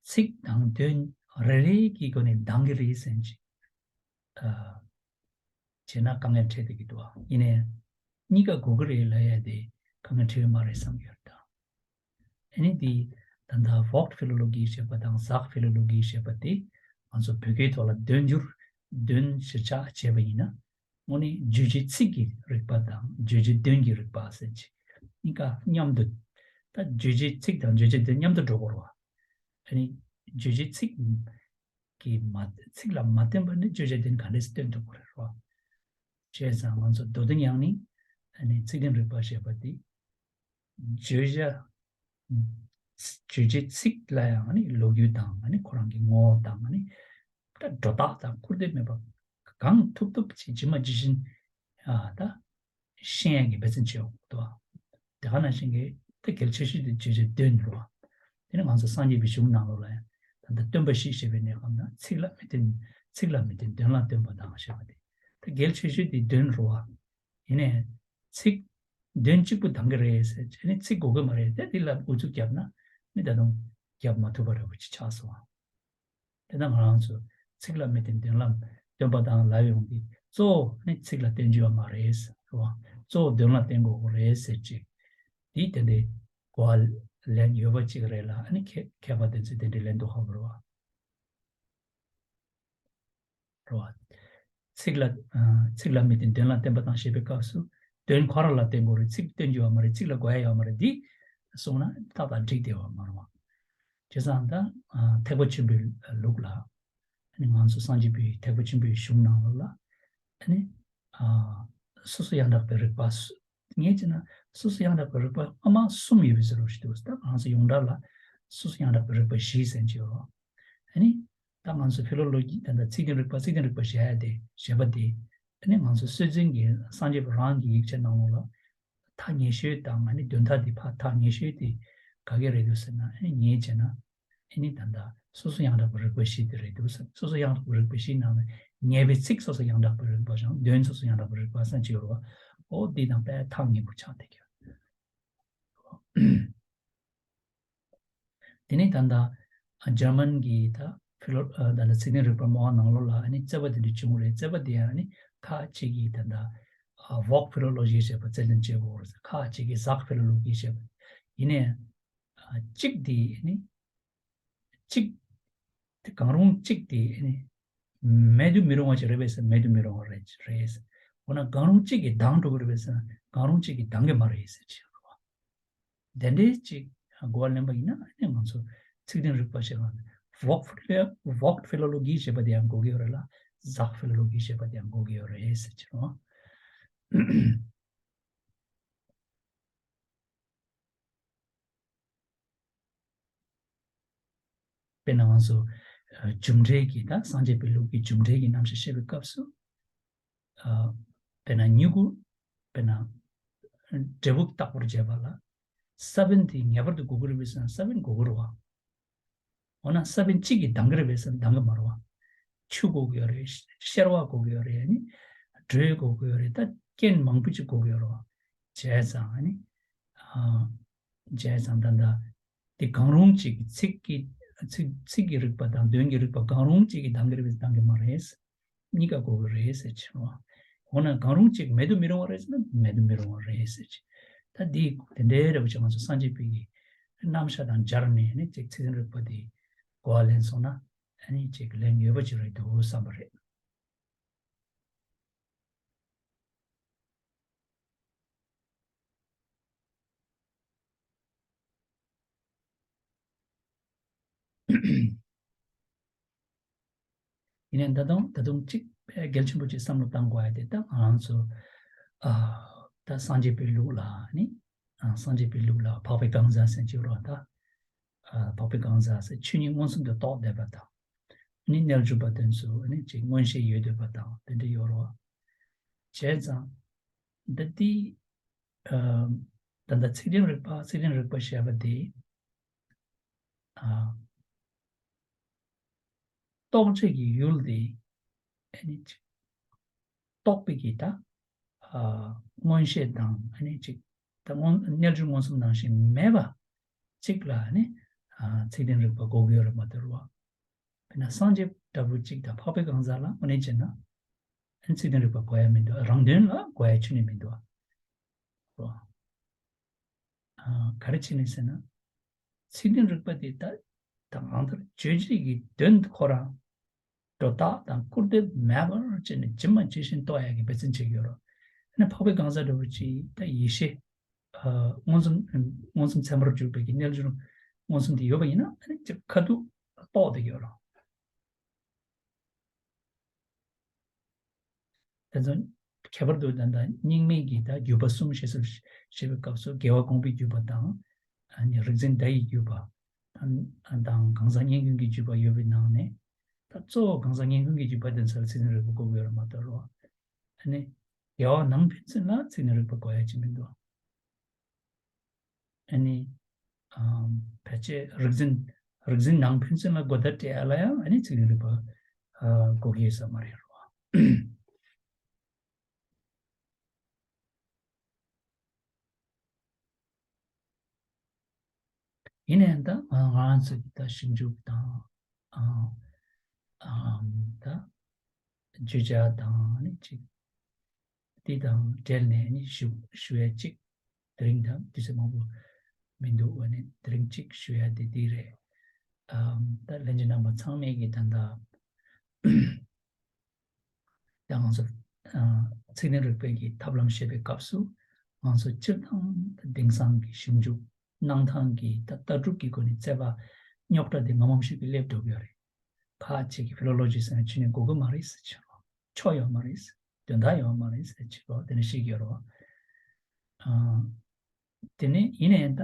ཚིག་དང་དོན་རེ་རེ་གི་སྒོ་ནས་འདང་གི་རེད་ཟེར་གྱི། ཨ། བྱས་ན་དཀའ་ངལ་འཕྲད་བསྡད་ཀྱི་འདུག་ཨ། ཡིན་ནའི་གཉིས་ཀ་དགོས་ཀྱི་རེད་ལབ་ཡ་དེ་དཀའ་ངལ་འཕྲད་ཡོད་མ་རེད་བསམ་གྱི་ཡོད་ད། ཨ་ནི་དེ་ད་ལྟ་Wortphilologie ཞེས་པ་དང་Sachphilologie ཞེས་པ་དེ་ང་ཚོ་བོད་སྐད་ཐོག་ལ་འདོན་འགྱུར་འདོན་གཞིར་བཞག་བྱས་པ་ཡིན་ན་དངོས་གནས་རྗོད་བྱེད་ཚིག་གི་རིག་པ་དང་རྗོད་བྱེད་དོན་གྱི་རིག་པ་ཟེར་གྱི་གཉིས་ཀ་མཉམ་དུ། ད་རྗོད་བྱེད་ཚིག་དང་རྗོད་བྱེད་དོན་མཉམ་དུ་འགྲོ་དགོས་རེད་བ། ཨ་ནི་རྗོད་བྱེད་ཚིག་གི་མ། ཚིག་ལ་མ་བརྟེན་པར་ནི་བརྗོད་བྱ་དེ་ག་འདྲས་སེ་སྟོན་ཐུབ་ཀྱི་རེད་རོ། བྱས་ཙང་ང་ཚོ་མདོ་དོན་ཡང་ནི་ཨ་ནི་ཚིག་དོན་རིག་པ་ཞེས་པ་དེ་བརྗོད་བྱ། བརྗོད་བྱའི་ཚིག་ལ་ཡང་ཨ་ནི་ལོ་རྒྱུས་དང་ཨ་ནི་ཁོ་རང་གི་ངོ་བོ་དང་ཨ་ནི་ད་སྒྲོ་བཏགས་དང་ཁུར་དེ་མེད་པ་གང་ཐུབ་ཐུབ་ཅིག་ཇི་མ་ཇི་བཞིན་ཨ་ད། ཤེས་ཡོན་གྱི་འབད་བརྩོན་བྱེད་འོང་དོ། དེ་ག་ནང་བཞིན་གྱི་དེ་གལ་ཆེ་ཤོས་དེ་བརྗོད་བྱའི་དོན་རེད་བ། དེ་ནི་ང་ཚོ་སངས་རྒྱས་པའི་གཞུང་ནང་ལོགས་ལ་ཡང་ད་ལྟ་སྟོན་པ་བཞི་ཞེས་པའི་གནས་སྐབས་ན་ཚིག་ལ་མི་བརྟེན། ཚིག་ལ་མི་བརྟེན་དོན་ལ་བརྟེན་པ་དང་ཞེས་པ་དེ་དེ་གལ་ཆེ་ཤོས་དེ་དོན་རེད་བ། ཡིན་ནའི་ཚིག་དོན་གཅིག་པུ་འདང་གི་རེད་ཟེར་བྱས་ནས་ཚིག་དགོས་ཀྱི་མ་རེད་དེ་དེ་ལ་ཨུ་ཚུགས་བརྒྱབ་ན་ནི་ད་དུང་བརྒྱབ་མ་ཐུབ་པ་འདྲ་པོ་ཅིག་ཆགས་སོང་བ། དེ་ལྟར་ང་རང་ཚོ་ཚིག་ལ་མི་བརྟེན་དོན་ལ་སྟོན་པ་དང་ལབ་ཡོང་དུས་གཙོ་བོ་ནི་ཚིག་ལ་བརྟེན་རྒྱུ་ཡོད་མ་རེད་ཟེར་བ། གཙོ་བོ་དོན་ལ་བརྟེན་དགོས་རེད་ཟེར་ཅིག་འདི་དེ་འདྲའི་གོ་བ་ལེན་ཡོད་པ་ཅིག་རེད་ལ་ཨ་ནི་མཁས་མཁས་པ་དེ་ཚོས་དེ་འདྲའི་ལེན་འདུག་ཧ་གོ་རེད་བ། རེད་བ། ཚིག་ལ་ཚིག་ལ་མི་བརྟེན་དོན་ལ་བརྟེན་པ་དང་ཞེས་པའི་སྐབས་སུ་དོན་ཁོ་རང་ལ་བརྟེན་དགོས་རེད། ཚིག་བརྟེན་རྒྱུ་ཡོད་མ་རེད། ཚིག་ལ་དགོས་ཡ་ཡོད་མ་རེད། འདི་གསུངས་ན་ཏག་ཏག་འགྲིག་བསྡད་པ་མ་རེད་བ། བྱས་ཙང་ད་ཐེག་པ་ཆེན་པོའི་ལུགས་ལ་ང་ཚོ་སངས་རྒྱས་པའི་ཐེག་པ་ཆེན་པོའི་གཞུང་ནང་ལོགས་ལ་སོ་སོ་ཡང་དག་པའི་རིག་པ་ངས་བྱས་ན་སོ་སོ་ཡང་དག་པའི་རིག་པ་སྔ་མ་གསུམ་ཡོད་པའི་ཟེར་བ་ཞིག་འདུག་ད་ང་ཚོ་ཡོངས་གྲགས་ལ་སོ་སོ་ཡང་དག་པའི་རིག་པ་བཞི་ཟེར་གྱི་ཡོད་རེད། ཨ་ནི། ད་ང་ཚོ་ཕི་ལོ་ལོ་ཇི་ད་ལྟ་ཚིག་དོན་རིག་པ་ཚིག་དོན་རིག་པ་ཞེས་ཡ་དེ་ཞེས་པ་དེ། ཨ་ནི་ང་ཚོ་སྲོལ་འཛིན་གྱི་སངས་རྒྱས་པ་རང་གི་ཡིག་ཆ་ནང་ལོགས་ལ་ཐག་ཉེ་ཤོས་དང་ཨ་ནི་དོན་དག་དེ་ཕར་ཐག་ཉེ་ཤོས་དེ་ག་གེ་རེད་འདུག་ཟེར་ན། ཨ་ནི་ངས་བྱས་ན་ཨ་ནི་ད་ལྟ་སོ་སོ་ཡང་དག་པའི་རིག་པ་བཞི་དེ་རེད་འདུག་ཟེར། སོ་སོ་ཡང་དག་པའི་རིག་པ་བཞིའི་ནང་ནས་ངེས་པའི་ཚིག་སོ་སོ་ཡང་དག་པའི་རིག་པ་དང་དོན་སོ་སོ་ཡང་དག་པའི་རིག་པ་ཟེར་གྱི་ཡོད་རེད་བ། འོ་འདི་དང་དཔེ་ཐག་ཉེ་པོ་ཆགས་བསྡད་ཀྱི་ཡོད། དེ་ནས་ད་ལྟ་འཇར་མན་གྱི་ད་ཕི་ལོ་ད་ལྟ་ཚིག་དོན་རིག་པ་སྨྲ་བ་ནང་ལོགས་ལ་ཨ་ནི་རྩོད་པ་དེ་འདྲ་བྱུང་རེད། རྩོད་པ་དེ་ཡང་ཨ་ནི་ཁ་ཅིག་གིས་ད་ལྟ་ཝོག་ཕི་ལོ་ལོ་ཇི་ཞེས་པ་རྩོད་ལེན་བྱེད་དགོས་རེད། ཁ་ཅིག་གིས་ཟག་ཕི་ལོ་ལོ་ཇི་ཞེས་པ། ཡིན་ནའི་གཅིག་དེ་ཨ་ནི་གཅིག་དེ་གང་རུང་གཅིག་དེ་ཨ་ནི་མེད་དུ་མི་རུང་བ་ཅིག་རེད་པས་ཟེར། མེད་དུ་མི་རུང་བ་རེད་རེད། འོ་ན་གང་རུང་གཅིག་གིས་ལྡང་འགྲོ་གི་རེད་པས་ཟེར་ན་གང་རུང་གཅིག་གིས་ལྡང་གི་མ་རེད་ཟེར་གྱི་ཡོད་རེད་བ། དེ་འདྲའི་ཅིག་གོ་བ་ལེན་པ་ཡིན་ན་ཨ་ནི་ང་ཚོ་ཚིག་དོན་རིག་པ་ཞེས་པ་ནི་ཝོག་ཕི་ལོ་ཝོག་ཕི་ལོ་ལོ་ཇི་ཞེས་པ་དེ་ཡང་གོ་གི་ཡོད་རེད་ལ། ཟག་ཕི་ལོ་ལོ་ཇི་ཞེས་པ་དེ་ཡང་གོ་གི་ཡོད་རེད་ཟེར་གྱི་རེད་བ། དཔེར་ན་ང་ཚོ་ཨ་རྒྱུ་འབྲས་ཀྱི་ད་སངས་རྒྱས་པའི་ལུགས་ཀྱི་རྒྱུ་འབྲས་ཀྱི་རྣམ་གཞག་བཤད་པའི་སྐབས་སུ། ཨ་དཔེར་ན་མྱུ་གུ། དཔེར་ན་འབྲས་བུ་རྟག་པར་བྱེད་པ་ལ་ས་བོན་དེ་ངེས་པར་དུ་དགོས་ཀྱི་རེད་པས་ཟེར་ན་ས་བོན་དགོས་ཀྱི་རེད་བ། འོ་ན་ས་བོན་གཅིག་གིས་ལྡང་གི་རེད་པས་ཟེར་ན་ལྡང་གི་མ་རེད་བ། ཆུ་དགོས་ཀྱི་ཡོད་རེད། གཤེར་བ་དགོས་ཀྱི་ཡོད་རེད། ཨ་ནི་དྲོད་དགོས་ཀྱི་ཡོད་རེད། ད་རྐྱེན་མང་པོ་ཅིག་དགོས་ཀྱི་ཡོད་རེད་བ། བྱས་ཙང་ཨ་ནི་ཨ་བྱས་ཙང་ད་ལྟ་དེ་གང་རུང་གཅིག་གི་ཚིག་གི་ཚིག་ཚིག་གི་རིག་པ་དང་དོན་གྱི་རིག་པ་གང་རུང་གཅིག་གིས་ལྡང་གི་རེད་པས་ལྡང་གི་མ་རེད། གཉིས་ཀ་དགོས་ཀྱི་རེད་ཟེར་གྱི་རེད་བ། འོ་ན་གང་རུང་གཅིག་མེད་དུ་མི་རུང་བ་རེད་ཟེར་ན་མེད་དུ་མི་རུང་བ་རེད་ཟེར་གྱི། ད་འདི་དེ་འདྲའི་རེ་བ་ཅིག་ང་ཚོ་སངས་རྒྱས་པའི་གི་རྣམ་གཞག་དང་སྦྱར་ནས་ནི་ཅིག་ཚིག་དོན་རིག་པ་དེ་གོ་བ་ལེན་སོང་ན་ཨ་ནི་ཅིག་ལན་ཡོད་པ་ཅིག་རེད་འདུག་བསམ་པ་རེད། ཡིན་ནའི་ད་དུང་ད་དུང་གཅིག་དཔེ་གལ་ཆེན་པོ་ཅིག་བསམ་བློ་བཏང་དགོས་ཡ་དེ་ད་ང་རང་ཚོ་ཨ་ད་སངས་རྒྱས་པའི་ལུགས་ལ་ནི་ཨ་སངས་རྒྱས་པའི་ལུགས་ལ་འཕགས་པའི་གང་ཟག་ཟེར་གྱི་རོ། ད་ཨ་འཕགས་པའི་གང་ཟག་ཟེར་ཆོས་ཉིད་མངོན་སུམ་དུ་རྟོགས་བསྡད་པ་དང་ནི་རྣལ་འབྱོར་པ་དེ་ཚོ་ནི་ཅིག་མངོན་ཤེས་ཡོད་བསྡད་པ་དང་དེ་འདྲ་ཡོད་རོ། བྱས་ཙང་འདི་དེ་ཨ་ད་ལྟ་ཚིག་དོན་རིག་པ་ཚིག་དོན་རིག་པ་ཞེས་པ་དེ། ཨ་རྟོགས་བྱེད་ཀྱི་ཡུལ་དེ་ཨ་ནི་ཅིག་རྟོགས་པའི་གི་ད་ཨ་མངོན་ཤེས་དང་ཨ་ནི་ཅིག་ད་མངོན་རྣལ་འབྱོར་མངོན་སུམ་ནང་བཞིན་མེད་པ་ཅིག་ལ་ཨ་ནི་ཨ་ཚིག་དོན་རིག་པ་དགོས་ཀྱི་ཡོད་རེད་མ་གཏོགས་རེད་བ། དཔེར་ན་སངས་རྒྱས་འདྲ་བོ་ཅིག་དང་འཕགས་པའི་གང་ཟག་ལ་དངོས་གནས་བྱས་ན་ཨ་ནི་ཚིག་དོན་རིག་པ་དགོས་ཡ་མི་འདུག་རང་དོན་ལ་དགོས་ཡ་ཁྱོན་ནས་མི་འདུག་བ། ཨ་ག་རེ་བྱས་ནས་ཟེར་ན། ཚིག་དོན་རིག་པ་དེ་ད་ད་གང་ལྟར་རྗོད་བྱེད་ཀྱི་དོན་ཁོ་རང་སྒྲོ་བཏགས་དང་སྐུར་འདེབས་མེད་པར་བྱས་ནས་ཇི་མ་ཇི་བཞིན་རྟོགས་ཡག་གི་འབད་བརྩོན་བྱེད་ཀྱི་ཡོད་རེད། ཨ་ནི་འཕགས་པའི་གང་ཟག་འདྲ་བོ་ཅིག་ད་ཡེ་ཤེས་ཨ་མངོན་སུམ་མངོན་སུམ་ཚད་མར་གྱུར་པའི་གི་རྣལ་འབྱོར་མངོན་སུམ་དེ་ཡོད་པ་ཡིན་ན་ཨ་ནི་ཅིག་ཁ་ཐུག་རྟོགས་བསྡད་ཀྱི་ཡོད་རེད། དེ་ཚོ་ཁྱད་པར་དུ་ད་ལྟ་རྙིང་མའི་གི་ད་བརྒྱུད་པ་གསུམ་ཞེས་སུ་བཤད་པའི་སྐབས་སུ་རྒྱལ་བ་དགོངས་པའི་བརྒྱུད་པ་དང་། ཨ་ནི་རིག་འཛིན་བརྡ་ཡི་བརྒྱུད་པ། ཨ་དང་གང་ཟག་སྙན་ཞུ་གི་བརྒྱུད་པ་ཡོད་པའི་ནང་ནས་ད་གཙོ་བོ་གང་ཟག་སྙན་ཞུ་གི་བརྒྱུད་པ་དེ་ཚོ་ལ་ཚིག་དོན་རིག་པ་དགོས་ཀྱི་ཡོད་རེད་མ་གཏོགས་རོ། ཨ་ནི་རྒྱལ་བ་ནང་ཕན་ཚུན་ལ་ཚིག་དོན་རིག་པ་དགོས་ཡ་ཅིག་མི་འདུག་ཨ་ནི། ཨམ་ཕལ་ཆེར་རིག་འཛིན་རིག་འཛིན་ནང་ཕན་ཚུན་ལ་གོ་བརྡ་སྤྲད་ཡ་ལ་ཡང་ཨ་ནི་ཚིག་དོན་རིག་པ་ཨ་དགོས་ཀྱི་ཡོད་ས་མ་རེད་རོ། ཡིན་ནའང་ད་ང་ང་རང་ཚོ་གི་ད་ཞིབ་འཇུག་དང་ཨ་ཨམ་ད་བརྗོད་བྱ་དང་ནི་ཅིག་དེ་དང་འབྲེལ་ནས་ནི་ཞུ་ཞུ་ཡ་ཅིག་དེ་རིང་ད་དུས་ཚོད་མང་པོ་མི་འདུག་བ་ནི་དེ་རིང་ཅིག་ཞུ་ཡ་དེ་འདི་རེད། ཨམ་ད་ལྷན་རྒྱས་རྣམ་པ་ཚང་མས་ཀྱི་ད་ད་ ད་ང་ཚོ་ཚིག་དོན་རིག་པའི་གི་ཐབས་ལམ་བཤད་པའི་སྐབས་སུ་ང་ཚོ་སྤྱིར་བཏང་དེང་སང་གི་ཞིབ་འཇུག་གནང་སྟངས་ཀྱི་ད་ལྟ་གྲུབ་ཀྱི་སྒོ་ནས་བཙལ་བ་རྙོག་དྲ་དེ་ངོ་མ་ཞིག་གི་སླེབས་འགྲོ་གི་ཡོད་རེད། ཁ་ཅིག་གི་ཕི་ལོ་ལོ་ཇི་ཟེར་ན་ཁྱོན་ནས་དགོས་ཀྱི་མ་རེད་ཟེར་ཆེ་རོ། ཆོ་ཡོད་མ་རེད་ཟེར། དོན་དག་ཡོད་མ་རེད་ཟེར་ཆེ་རོ། དེ་ནས་ཤི་གི་ཡོད་རོ། དེ་ནས་ཡིན་ནའི་ད་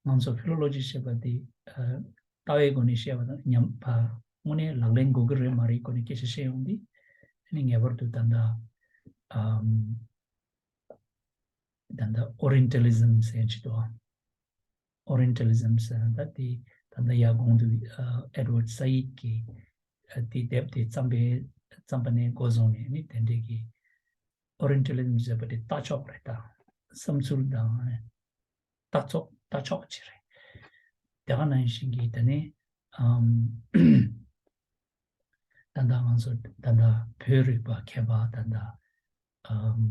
ང་ཚོ་ཕི་ལོ་ལོ་ཇི་བཤད་པ་དེ་ལྟ་བའི་སྒོ་ནས་བཤད་པ་དང་མཉམ་པ་དངོས་གནས་ལག་ལེན་དགོས་ཀྱི་རེད་མ་རེད་སྐོར་ནས་སྐད་ཆ་བཤད་ཡོང་དུས་དེ་ནས་ངེས་པར་དུ་ད་ལྟ་ད་ལྟ་ཨོ་རི་ཡན་ཊལ་ལི་ཛམ་ཟེར་ཡང་ཅིག་འདུག་ཨོ་རི་ཡན་ཊལ་ལི་ཛམ་ཟེར་ན་ད་དེ་ད་ལྟ་ཡར་གོང་དུ་ཨེ་ཌི་ཝར་ཌི་སཱ་ཡིད་ཀྱིས་དེ་དེབ་དེ་བརྩམས་པའི་བརྩམས་པ་ནས་འགོ་བཟུང་ནས་ནི་དེ་འདྲའི་གི་ཨོ་རི་ཡན་ཊལ་ལི་ཛམ་ཟེར་བ་དེ་ལྟ་ཕྱོགས་རེད། ད་བསམ་ཚུལ་དང་ལྟ་ཚོགས་ལྟ་ཕྱོགས་ཅིག་རེད། དེ་ག་ནང་བཞིན་གྱི་ད་ནི་ཨམ། ད་ལྟ་ང་ཚོ་ད་ལྟ་བོད་རིག་པ་མཁས་པ་ད་ལྟ་ཨམ།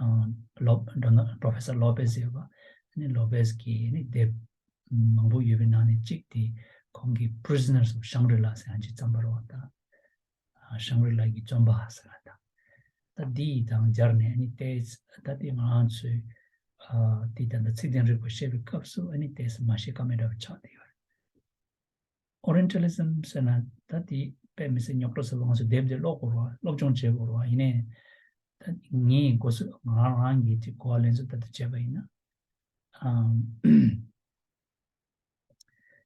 ཨམ། ལོ་ཌོ་ནལ་པྲོ་ཕེ་སར་ལོ་པེ་སི་ཡོད་པ། ཨ་ནི་ལོ་པེ་སི་གི་ཨ་ནི་དེབ་མང་པོ་ཡོད་པའི་ནང་ནས་གཅིག་དེ་ཁོང་གིས་Prisoners of Shangri-La ཟེར་ཡང་ཅིག་བརྩམས་པ་རེད་པ། ད་ཤང་རི་ལ་གི་བཙོན་པ་ཟེར་བ་དང་། ད་འདི་དང་སྦྱར་ནས་ཨ་ནི་ཏོག་ཙམ་ད་དེ་ང་རང་ཚོའི་ཨ་དེ་ད་ལྟ་ཚིག་དོན་རིག་པ་བཤད་པའི་སྐབས་སུ་ཨ་ནི་ཏོག་ཙམ་མ་ཤེས་ཀ་མེད་འདྲ་བ་ཆགས་བསྡད་ཡོད་རེད། ཨོ་རི་ཡན་ཊལ་ལི་ཛམ་ཟེར་ན་ད་དེ་དཔེ་མི་སྲིད་རྙོག་དྲ་ཟེར་བ་ང་ཚོ་དེབ་དེ་ཀློག་དགོས་རེད་པ། སློབ་སྦྱོང་བྱེད་དགོས་རེད་པ། ཡིན་ནའི་ད་ངས་གོ་ས་ང་རང་གིས་དེ་གོ་བ་ལེན་ཚུལ་ལྟར་དུ་བྱས་པ་ཡིན་ན་ཨམ།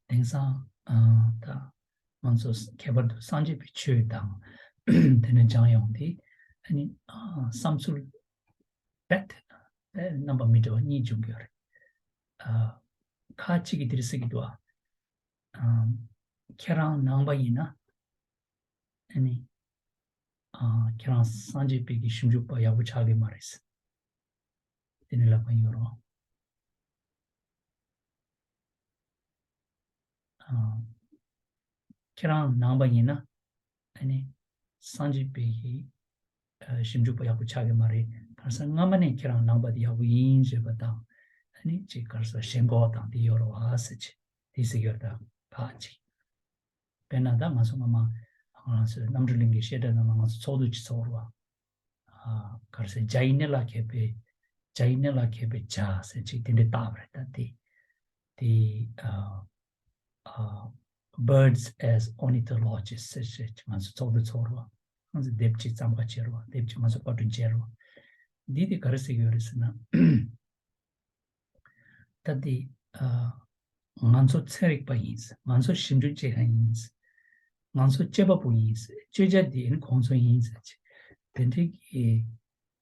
དེང་སང་ཨ་ད་ང་ཚོ་ཁྱད་པར་དུ་སངས་རྒྱས་པའི་ཆོས་དང་དེ་ནས་སྦྱངས་ཡོང་དུས་ཨ་ནི་ཨ་བསམ་ཚུལ་རྦད་དེ་རྣམ་པ་མི་འདྲ་བ་གཉིས་འབྱུང་གི་ཡོད་རེད། ཨ་ཁ་ཅིག་གིས་དེ་རེད་ཟེར་གྱི་འདུག་ཨ་ཁྱེད་རང་ནང་པ་ཡིན་ན་ཨ་ནི་ཨ་ཁྱེད་རང་སངས་རྒྱས་པའི་གི་ཞིབ་འཇུག་པ་ཡག་པོ་ཆགས་ཀྱི་མ་རེད། དེ་ནི་ལབ་པ་ཡིན་རོ། ཨ་ཁྱེད་རང་ནང་པ་ཡིན་ན་ཨ་ནི་སངས་རྒྱས་པའི་གི་ཨ་ཞིབ་འཇུག་པ་ཡག་པོ་ཆགས་ཀྱི་མ་རེད། གང་ཟག་སྔ་མ་ནས་ཁྱེད་རང་ནང་པ་དེ་ཡག་པོ་ཡིན་ཞེས་པ་དང་ཨ་ནི་ཅིག་གང་ཟག་ཞེན་ཁོག་དང་དེ་ཡོད་རེད་པ་ཟེར་ཅིག་དེ་ཟེར་གྱི་ཡོད་རེད། ད་ཕ་ཅིག་དཔེར་ན་ད་ང་ཚོ་སྔ་མ་ང་ཚོའི་རྣམ་གྲོལ་གླིང་གི་བཤད་གྲྭ་ནང་ལ་ང་ཚོ་ཚོགས་འདུ་ཅིག་ཚོགས་རེད་པ། ཨ་ག་རེ་ཟེར། བྱ་ཡི་གནས་ལ་མཁས་པའི་བྱ་ཡི་གནས་ལ་མཁས་པའི་བྱ་ཟེར་ཅིག་དེ་འདྲའི་བཏགས་པ་རེད། ད་དེ་དེ་ཨ་ཨ་Birds as Ornithologists ཟེར་ཅིག་ང་ཚོ་ཚོགས་འདུ་ཚོགས་རེད་པ། ང་ཚོ་དེབ་ཅིག་བརྩམས་ཁ་བྱས་རེད་པ། དེབ་ཅིག་ང་ཚོ་པར་སྐྲུན་བྱས་རེད་པ། འདི་དེ་ག་རེ་ཟེར་གྱི་ཡོད་རེད་ཟེར་ན། ད་དེ་ཨ་ང་ཚོ་ཚན་རིག་པ་ཡིན། ང་ཚོ་ཞིབ་འཇུག་བྱེད་མཁན་ཡིན། ང་ཚོ་དཔྱད་པ་པོ་ཡིན། བརྗོད་བྱ་དེ་ནི་ཁོང་ཚོ་ཡིན་ཟེར་ཅིག་དེ་འདྲའི་གི་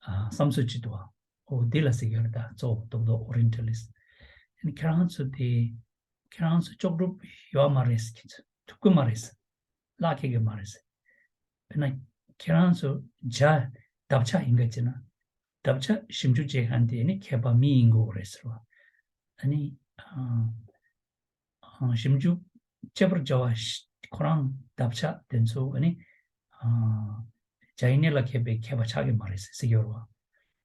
ཨ་བསམ་ཚུལ་ཅིག་འདུག་པ། འོ་དེ་ལ་ཟེར་གྱི་ཡོད་རེད། ད་གཙོ་བོ་རྡོག་རྡོག་ཨོ་རི་ཡན་ཊལ་ལི་སི་ཊི། ཁྱེད་རང་ཚོ་དེ་ཁྱེད་རང་ཚོ་ལྕོགས་གྲུབ་ཡོད་མ་རེད། ཁྱེད་ཚོ་ཐུབ་ཀྱི་མ་རེད། ལག་ཁེལ་གྱི་མ་རེད། དཔེར་ན་ཁྱེད་རང་ཚོ་བྱ་འདབ་ཆགས་ཡིན་ག་ཅེ་ན། འདབ་ཆགས་ཞིབ་འཇུག་བྱེད་མཁན་དེ་ནི་མཁས་པ་མི་ཡིན་དགོས་རེད་ཟེར་བ། ཨ་ནི་ཨ་ཨ་ཞིབ་འཇུག་དཔྱད་པར་བྱ་བ་ཞིག་ཁོ་རང་འདབ་ཆགས་དེ་ཚོ་ཨ་ནི་ཨ་བྱ་ཡི་གནས་ལ་མཁས་པའི་མཁས་པ་ཆགས་ཀྱི་མ་རེད་ཟེར་ཟེར་གྱི་ཡོད་རེད་བ།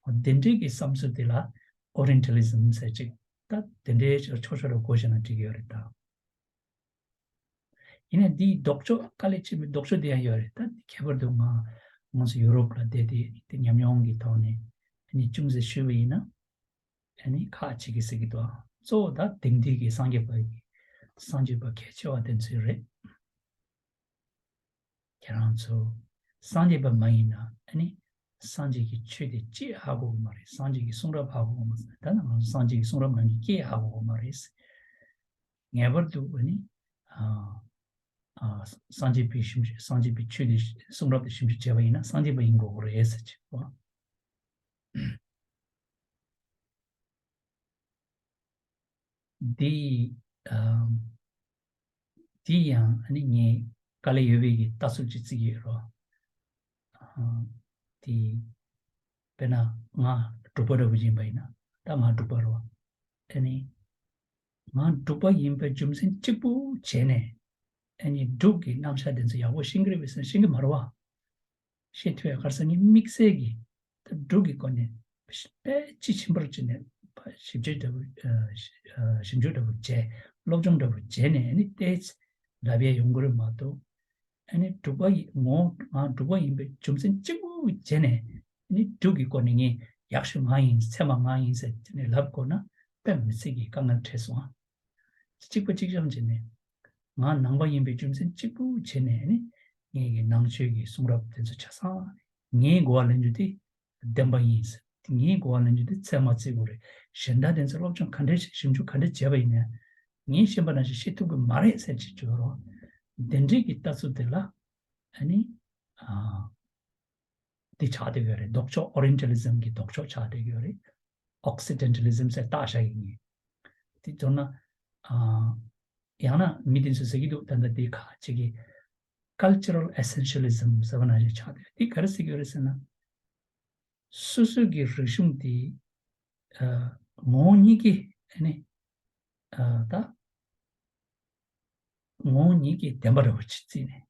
འོ་དེ་འདྲའི་གི་བསམ་ཚུལ་དེ་ལ་ཨོ་རི་ཡན་ཊལ་ལི་ཛམ་ཟེར་ཅིག་ད་དེ་འདྲའི་ཆོག་ཆོག་རེ་གོ་བྱས་ན་འགྲིག་གི་ཡོད་རེད་ད། ཡིན་ནའི་འདིའི་ལྡོག་ཕྱོགས་དཀའ་ལས་ཆེན་པོའི་ལྡོག་ཕྱོགས་དེ་ཡང་ཡོད་རེད། ད་ཁྱད་པར་དུ་ང་ང་ཚོ་ཡུ་རོབ་ལ་བསྡད་དེ་དེ་ཉམས་མྱོང་གི་ཐོག་ནས་ཨ་ནི་ཅུང་ཟད་ཞུས་པ་ཡིན་ན་ཨ་ནི་ཁག་ཅིག་གིས་ཟེར་གྱི་འདུག་གཙོ་བོ་ད་དེང་དུས་ཀྱི་སངས་རྒྱས་པ་ཡི་སངས་རྒྱས་པ་གལ་ཆེ་བ་དེ་ཚོ་རེད། ཁྱེད་རང་ཚོ་སངས་རྒྱས་པ་མ་ཡིན་ན་ཨ་ནི་སངས་རྒྱས་ཀྱི་ཆོས་དེ་ཅི་ཧ་གོ་གི་མ་རེད། སངས་རྒྱས་ཀྱི་གསུང་རབ་ཧ་གོ་གི་མ་རེད། ད་ནི་ང་ཚོ་སངས་རྒྱས་ཀྱི་གསུང་རབ་ནང་གི་སྐད་ཧ་གོ་གི་མ་རེད། ངེས་པར་དུ་ཨ་ནི་ཨ་ཨ་སངས་རྒྱས་པའི་ཞིབ་འཇུག་སངས་རྒྱས་པའི་ཆོས་དེ་གསུང་རབ་དེ་ཞིབ་འཇུག་བྱས་པ་ཡིན་ན་སངས་རྒྱས་པ་ཡིན་དགོས་ཀྱི་རེད་ཟེར་གྱི་འདུག་འདི་ཨམ་འདི་ཡང་ཨ་ནི་ངས་དཀའ་ལས་ཡོད་པའི་གི་ལྟ་ཚུལ་ཅིག་བརྩི་གི་ཡོད་རོ། ཨ་འདི་དཔེར་ན་ང་འབྲུག་པ་འདྲ་བོ་ཡིན་པ་ཡིན་ན་ད་ང་འབྲུག་པ་རོ། ཨ་ནི་ང་འབྲུག་པ་ཡིན་པའི་རྒྱུ་མཚན་གཅིག་པུ་བྱས་ནས་ཨ་ནི་འབྲུག་གི་རྣམ་གཞག་དེ་ཚོ་ཡག་པོ་ཤེས་ཀྱི་རེད་པས་ཟེར་ན་ཤེས་ཀྱི་མ་རེད་བ། ཤེས་ཐུབ་ཡ་ག་རེ་ཟེར་ན་ངས་དམིགས་བསལ་གྱི་ད་འབྲུག་གི་སྐོར་ནས་དཔེ་དཔྱིས་ཕྱིན་པར་བྱས་ནས་ཞིབ་དཔྱོད་འདྲ་བོ་ཞིབ་འཇུག་འདྲ་བོ་བྱས་སློབ་སྦྱོང་འདྲ་བོ་བྱས་ནས་ཨ་ནི་ཏོག་ཙམ་ལབ་ཡ་ཡོང་གི་རེད་མ་གཏོགས་ ཨ་ནི་འབྲུག་པ་ཡི་ངོ་ང་འབྲུག་པ་ཡིན་པའི་རྒྱུ་མཚན་གཅིག་པུ་བྱས་ནས་ཨ་ནི་འབྲུག་གི་སྐོར་ནས་ངས་ཡག་ཤོས་ང་ཡིན་ཚད་མ་ང་ཡིན་ཟེར་དེ་ནས་ལབ་དགོས་ན་དཔེ་མི་སྲིད་ཀྱི་དཀའ་ངལ་འཕྲད་སོང་ཨ། གཅིག་པ་གཅིག་རྐྱང་བྱས་ནས་ང་ནང་པ་ཡིན་པའི་རྒྱུ་མཚན་གཅིག་པུ་བྱས་ནས་ཨ་ནི་ངས་ཀྱི་ནང་ཆོས་ཀྱི་གསུང་རབ་དེ་ཚོ་ཆ་ཚང་ངའི་གོ་བ་ལེན་རྒྱུ་དེ། བདེན་པ་ཡིན་ཟེར། དེ་ངའི་གོ་བ་ལེན་རྒྱུ་དེ་ཚད་མ་བརྩི་དགོས་རེད། གཞན་དག་དེ་ཚོ་སློབ་སྦྱོང་ག་འདྲས་བྱས་ཞིབ་འཇུག་ག་འདྲས་བྱས་པ་ཡིན་ནའི། ངས་ཤེས་པ་ནང་བཞིན་ཤེས་ཐུབ་ཀྱི་མ་རེད་ཟེར་ཅིག་བརྗོད་རོགས། དེ་འདྲས་ཀྱི་ལྟ་ཚུལ་དེ་ལ་ཨ་ནི་ཨ་འདི་ཆགས་བསྡད་ཡོད་རེད། ལྡོག་ཕྱོགས་Orientalism་གྱི་ལྡོག་ཕྱོགས་ཆགས་བསྡད་ཡོད་རེད། Occidentalism་ཟེར་བཏགས་བཞག་ཡིན་ངེས། དེ་མདོར་ན་ཨ་ཡང་ན་མི་དེ་ཚོས་ཟེར་གྱི་འདུག་ད་ལྟ་དེ་ཁ་ཅིག་གིས་Cultural Essentialism་ཟེར་བ་ནང་བཞིན་ཆགས་བསྡད་ཡོད། དེ་ག་རེ་ཟེར་གྱི་ཡོད་རེད་ཟེར་ན། སོ་སོའི་གི་རིག་གཞུང་དེ་ཨ་ངོ་བོ་ཉིད་ཀྱིས་ཨ་ནི་ཨ་ད་ངོ་བོ་ཉིད་ཀྱིས་བདེན་པ་འདྲ་བོ་ཅིག་བརྩིས་ནས་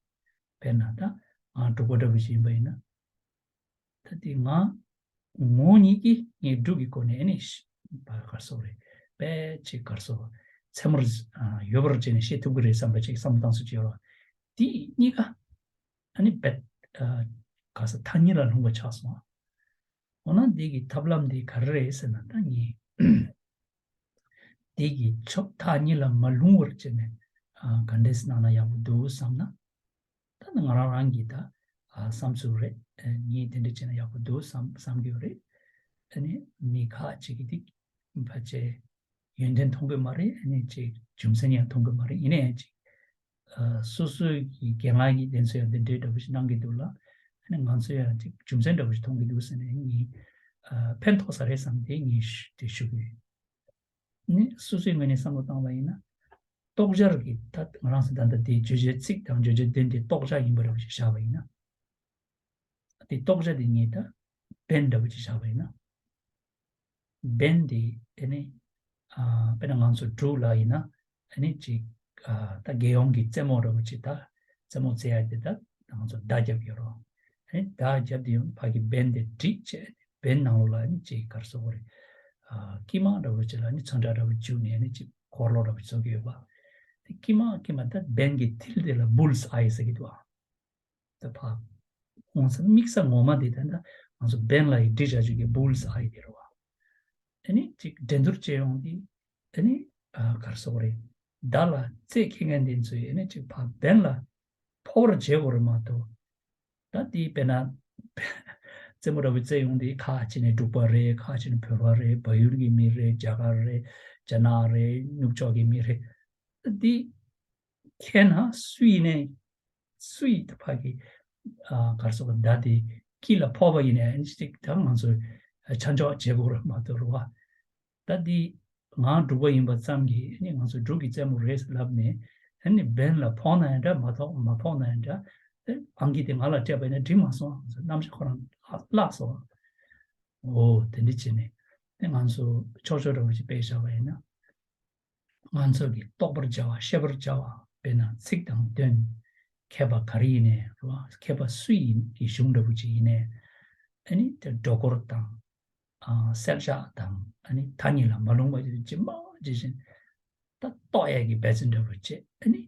དཔེར་ན་ད་ང་འབྲུག་པ་འདྲ་བོ་ཞིག་ཡིན་པ་ཡིན་ན། ད་དེ་ང་ངོ་བོ་ཉིད་ཀྱིས་ངས་འབྲུག་གི་སྒོ་ནས་ཨ་ནི་ཤ་བ་གར་སོགས་རེད། དཔེ་ཅིག་གར་སོགས་ཚད་མར་ཨ་ཡོད་པར་བྱས་ནས་བཤད་ཐུབ་ཀྱི་རེད་བསམ་པ་ཅིག་བསམ་བློ་བཏང་ས་ཅིག་ཡོད་རེད། དེ་གཉིས་ཀ་ཨ་ནི་རྦད་ཨ་ག་ས་ཐ་སྙད་ལ་ལྷུང་བ་ཆགས་སོང་། འོ་ན་འདི་གི་ཐབས་ལམ་འདི་ག་རེ་རེད་ཟེར་ན་ད་ངས་འདི་གི་ཕྱོགས་ཐ་སྙད་ལ་མ་ལྷུང་བར་བྱས་ནས་ཨ་ག་འདྲས་གནང་ན་ཡག་པོ་འདུག་བསམ་ན། ད་ནི་ང་རང་རང་གི་ད་ཨ་བསམ་ཚུལ་རེད། ཨ་ངས་དེ་འདྲ་བྱས་ན་ཡག་པོ་འདུག་བསམ་བསམ་གྱི་ཡོད་རེད། ཨ་ནི་མི་ཁག་ཅིག་གིས་འདི་ཕལ་ཆེར་ཡོན་ཏན་མཐོང་གི་མ་རེད། ཨ་ནི་ཅིག་རྒྱུ་མཚན་ཡང་མཐོང་གི་མ་རེད། ཡིན་ན་ཡང་ཅིག་ཨ་སོ་སོའི་གི་རྒན་ལགས་ཀྱིས་དེ་ཚོ་ཡང་དེ་འདྲའི་འདྲ་པོ་ཞིག་གནང་གི་འདུག་ལ། ཨ་ནི་ང་ཚོ་ཡང་ཅིག་རྒྱུ་མཚན་འདྲ་པོ་ཞིག་མཐོང་གི་འདུག་ཟེར་ནས་ངས་ཨ་ཕན་ཐོགས་ས་རེད་བསམ་སྟེ་ངས་ཞུ་དེ་ཞུ་གི་ཡོད། ནི་སོ་སོའི་ངོས་ནས་བསམ་བློ་བཏང་བ་ཡིན་ན། རྟོགས་འཆར་གྱི་ད་ང་རང་ཚོ་ད་ལྟ་དེའི་བརྗོད་བྱའི་ཚིག་དང་བརྗོད་བྱའི་དོན་དེ་རྟོགས་བྱ་ཡིན་པ་འདྲ་བོ་ཞིག་བཞག་པ་ཡིན་ན། དེ་རྟོགས་བྱ་དེ་ངས་ད་བན་འདྲ་བོ་ཞིག་བཞག་པ་ཡིན་ན། བན་དེ་དེ་ནི་ཨ་དཔེར་ན་ང་ཚོ་འབྲུག་ལ་ཡིན་ན་ཨ་ནི་ཅིག་ཨ་ད་རྒྱལ་ཡོངས་ཀྱི་རྩེད་མོ་འདྲ་བོ་ཅིག་ད་རྩེད་མོ་རྩེ་ཡ་དེ་ད་ང་ཚོ་མདའ་རྒྱབ་ཡོད་རོ། ཨ་ནི་མདའ་རྒྱབ་དེ་ཡང་ཕ་གི་བན་དེ་བསྒྲིགས་བྱས་བན་ནང་ལོགས་ལ་ནི་ཅིག་གར་སོགས་རེད། ཨ་དཀྱིལ་མ་འདྲ་བོ་ཅིག་ལ་ནི་ཚོན་ཁྲ་འདྲ་བོ་བཅུག་ནས་ནི་ཅིག་འཁོར་ལོ་འདྲ་བོ་བཟོ་གི་ཡོད་པ། དེ་དཀྱིལ་མ་དཀྱིལ་མ་ད་བན་གྱི་མཐིལ་དེ་ལ་Bull's Eye་ཟེར་གི་འདུག་ཨ། ད་ཕ་ངོ་ཚ་དམིགས་བསལ་ངོ་མ་དེ་ད་ད་ང་ཚོ་བན་ལ་ཡི་འབྲི་བྱ་བཅུག་གི་Bull's Eye་དེ་རེད་བ། ཨ་ནི་ཅིག་འགྲན་བསྡུར་བྱེད་ཡོང་དུས་ཨ་ནི་ཨ་གར་སོགས་རེད། མདའ་ལ་རྩེད་འཁྱེར་མཁན་དེ་ཚོས་ཨ་ནི་ཅིག་ཕ་བན་ལ་ཕོག་པར་བྱེད་དགོས་རེད་མ་གཏོགས། ད་དེའི་དཔེར་ན་རྩེད་མོ་འདྲ་བོ་རྩེད་ཡོང་དུས་ཁ་ཅིག་ནས་འབྲུག་པ་རེད། ཁ་ཅིག་ནས་བོད་པ་རེད། བལ་ཡུལ་གྱི་མི་རེད། རྒྱ་གར་རེད། རྒྱ་ནག་རེད། ནུབ་ཕྱོགས་ཀྱི་མི་རེད། ད་དེ་ཁྱེད་ན་སུ་ཡིན་ནའི་སུ་ཡིས་ད་ཕ་གི་ཨ་གར་སོགས་མདའ་དེ་དཀྱིལ་ལ་ཕོག་པ་ཡིན་ནའི་ཨ་ནི་ཅིག་ད་ང་ཚོས་ཆ་འཇོག་བྱེད་དགོས་རེད་མ་གཏོགས་རེད་བ། ད་འདི་ང་འབྲུག་པ་ཡིན་པ་ཙམ་གྱིས་ནི་ང་ཚོ་འབྲུག་གི་རྩེད་མོ་རེད་ལབ་ནས་ཨ་ནི་བན་ལ་ཕོག་ན་ཡང་འདྲ། མ་ཐོག་མ་ཕོག་ན་ཡང་འདྲ། ཨང་ཀི་དེ་ང་ལ་སྤྲད་པ་ཡིན་ན་འགྲིག་མ་སོང་། ང་ཚོ་རྣམ་གཞག་ཁོ་རང་བརླག་སོང་། འོ་དེ་འདྲ་བྱས་ནས་ནི་ང་ཚོ་ཆོག་ཆོག་འདྲ་བོ་ཞིག་དཔེ་བཞག་པ་ཡིན་ན། ང་ཚོ་གིས་རྟོགས་པར་བྱ་བ་ཤེས་པར་བྱ་བ་དཔེར་ན་ཚིག་དང་དོན། མཁས་པ་ག་རེ་ཡིན་ནའི་རེད་བ། མཁས་པ་སུ་ཡིན་གྱི་གཞུང་འདྲ་བོ་ཅིག་ཡིན་ནའི་ཨ་ནི་དེ་སྒྲོ་སྐུར་དང་ཨ་གསལ་བཤད་དང་ཨ་ནི་ཐ་སྙད་ལ་མ་ལྷུང་བ་ཅིག་ཇི་མ་ཇི་བཞིན་ད་རྟོགས་ཡས་ཀྱི་འབད་བརྩོན་འདྲ་བོ་བྱེད། ཨ་ནི་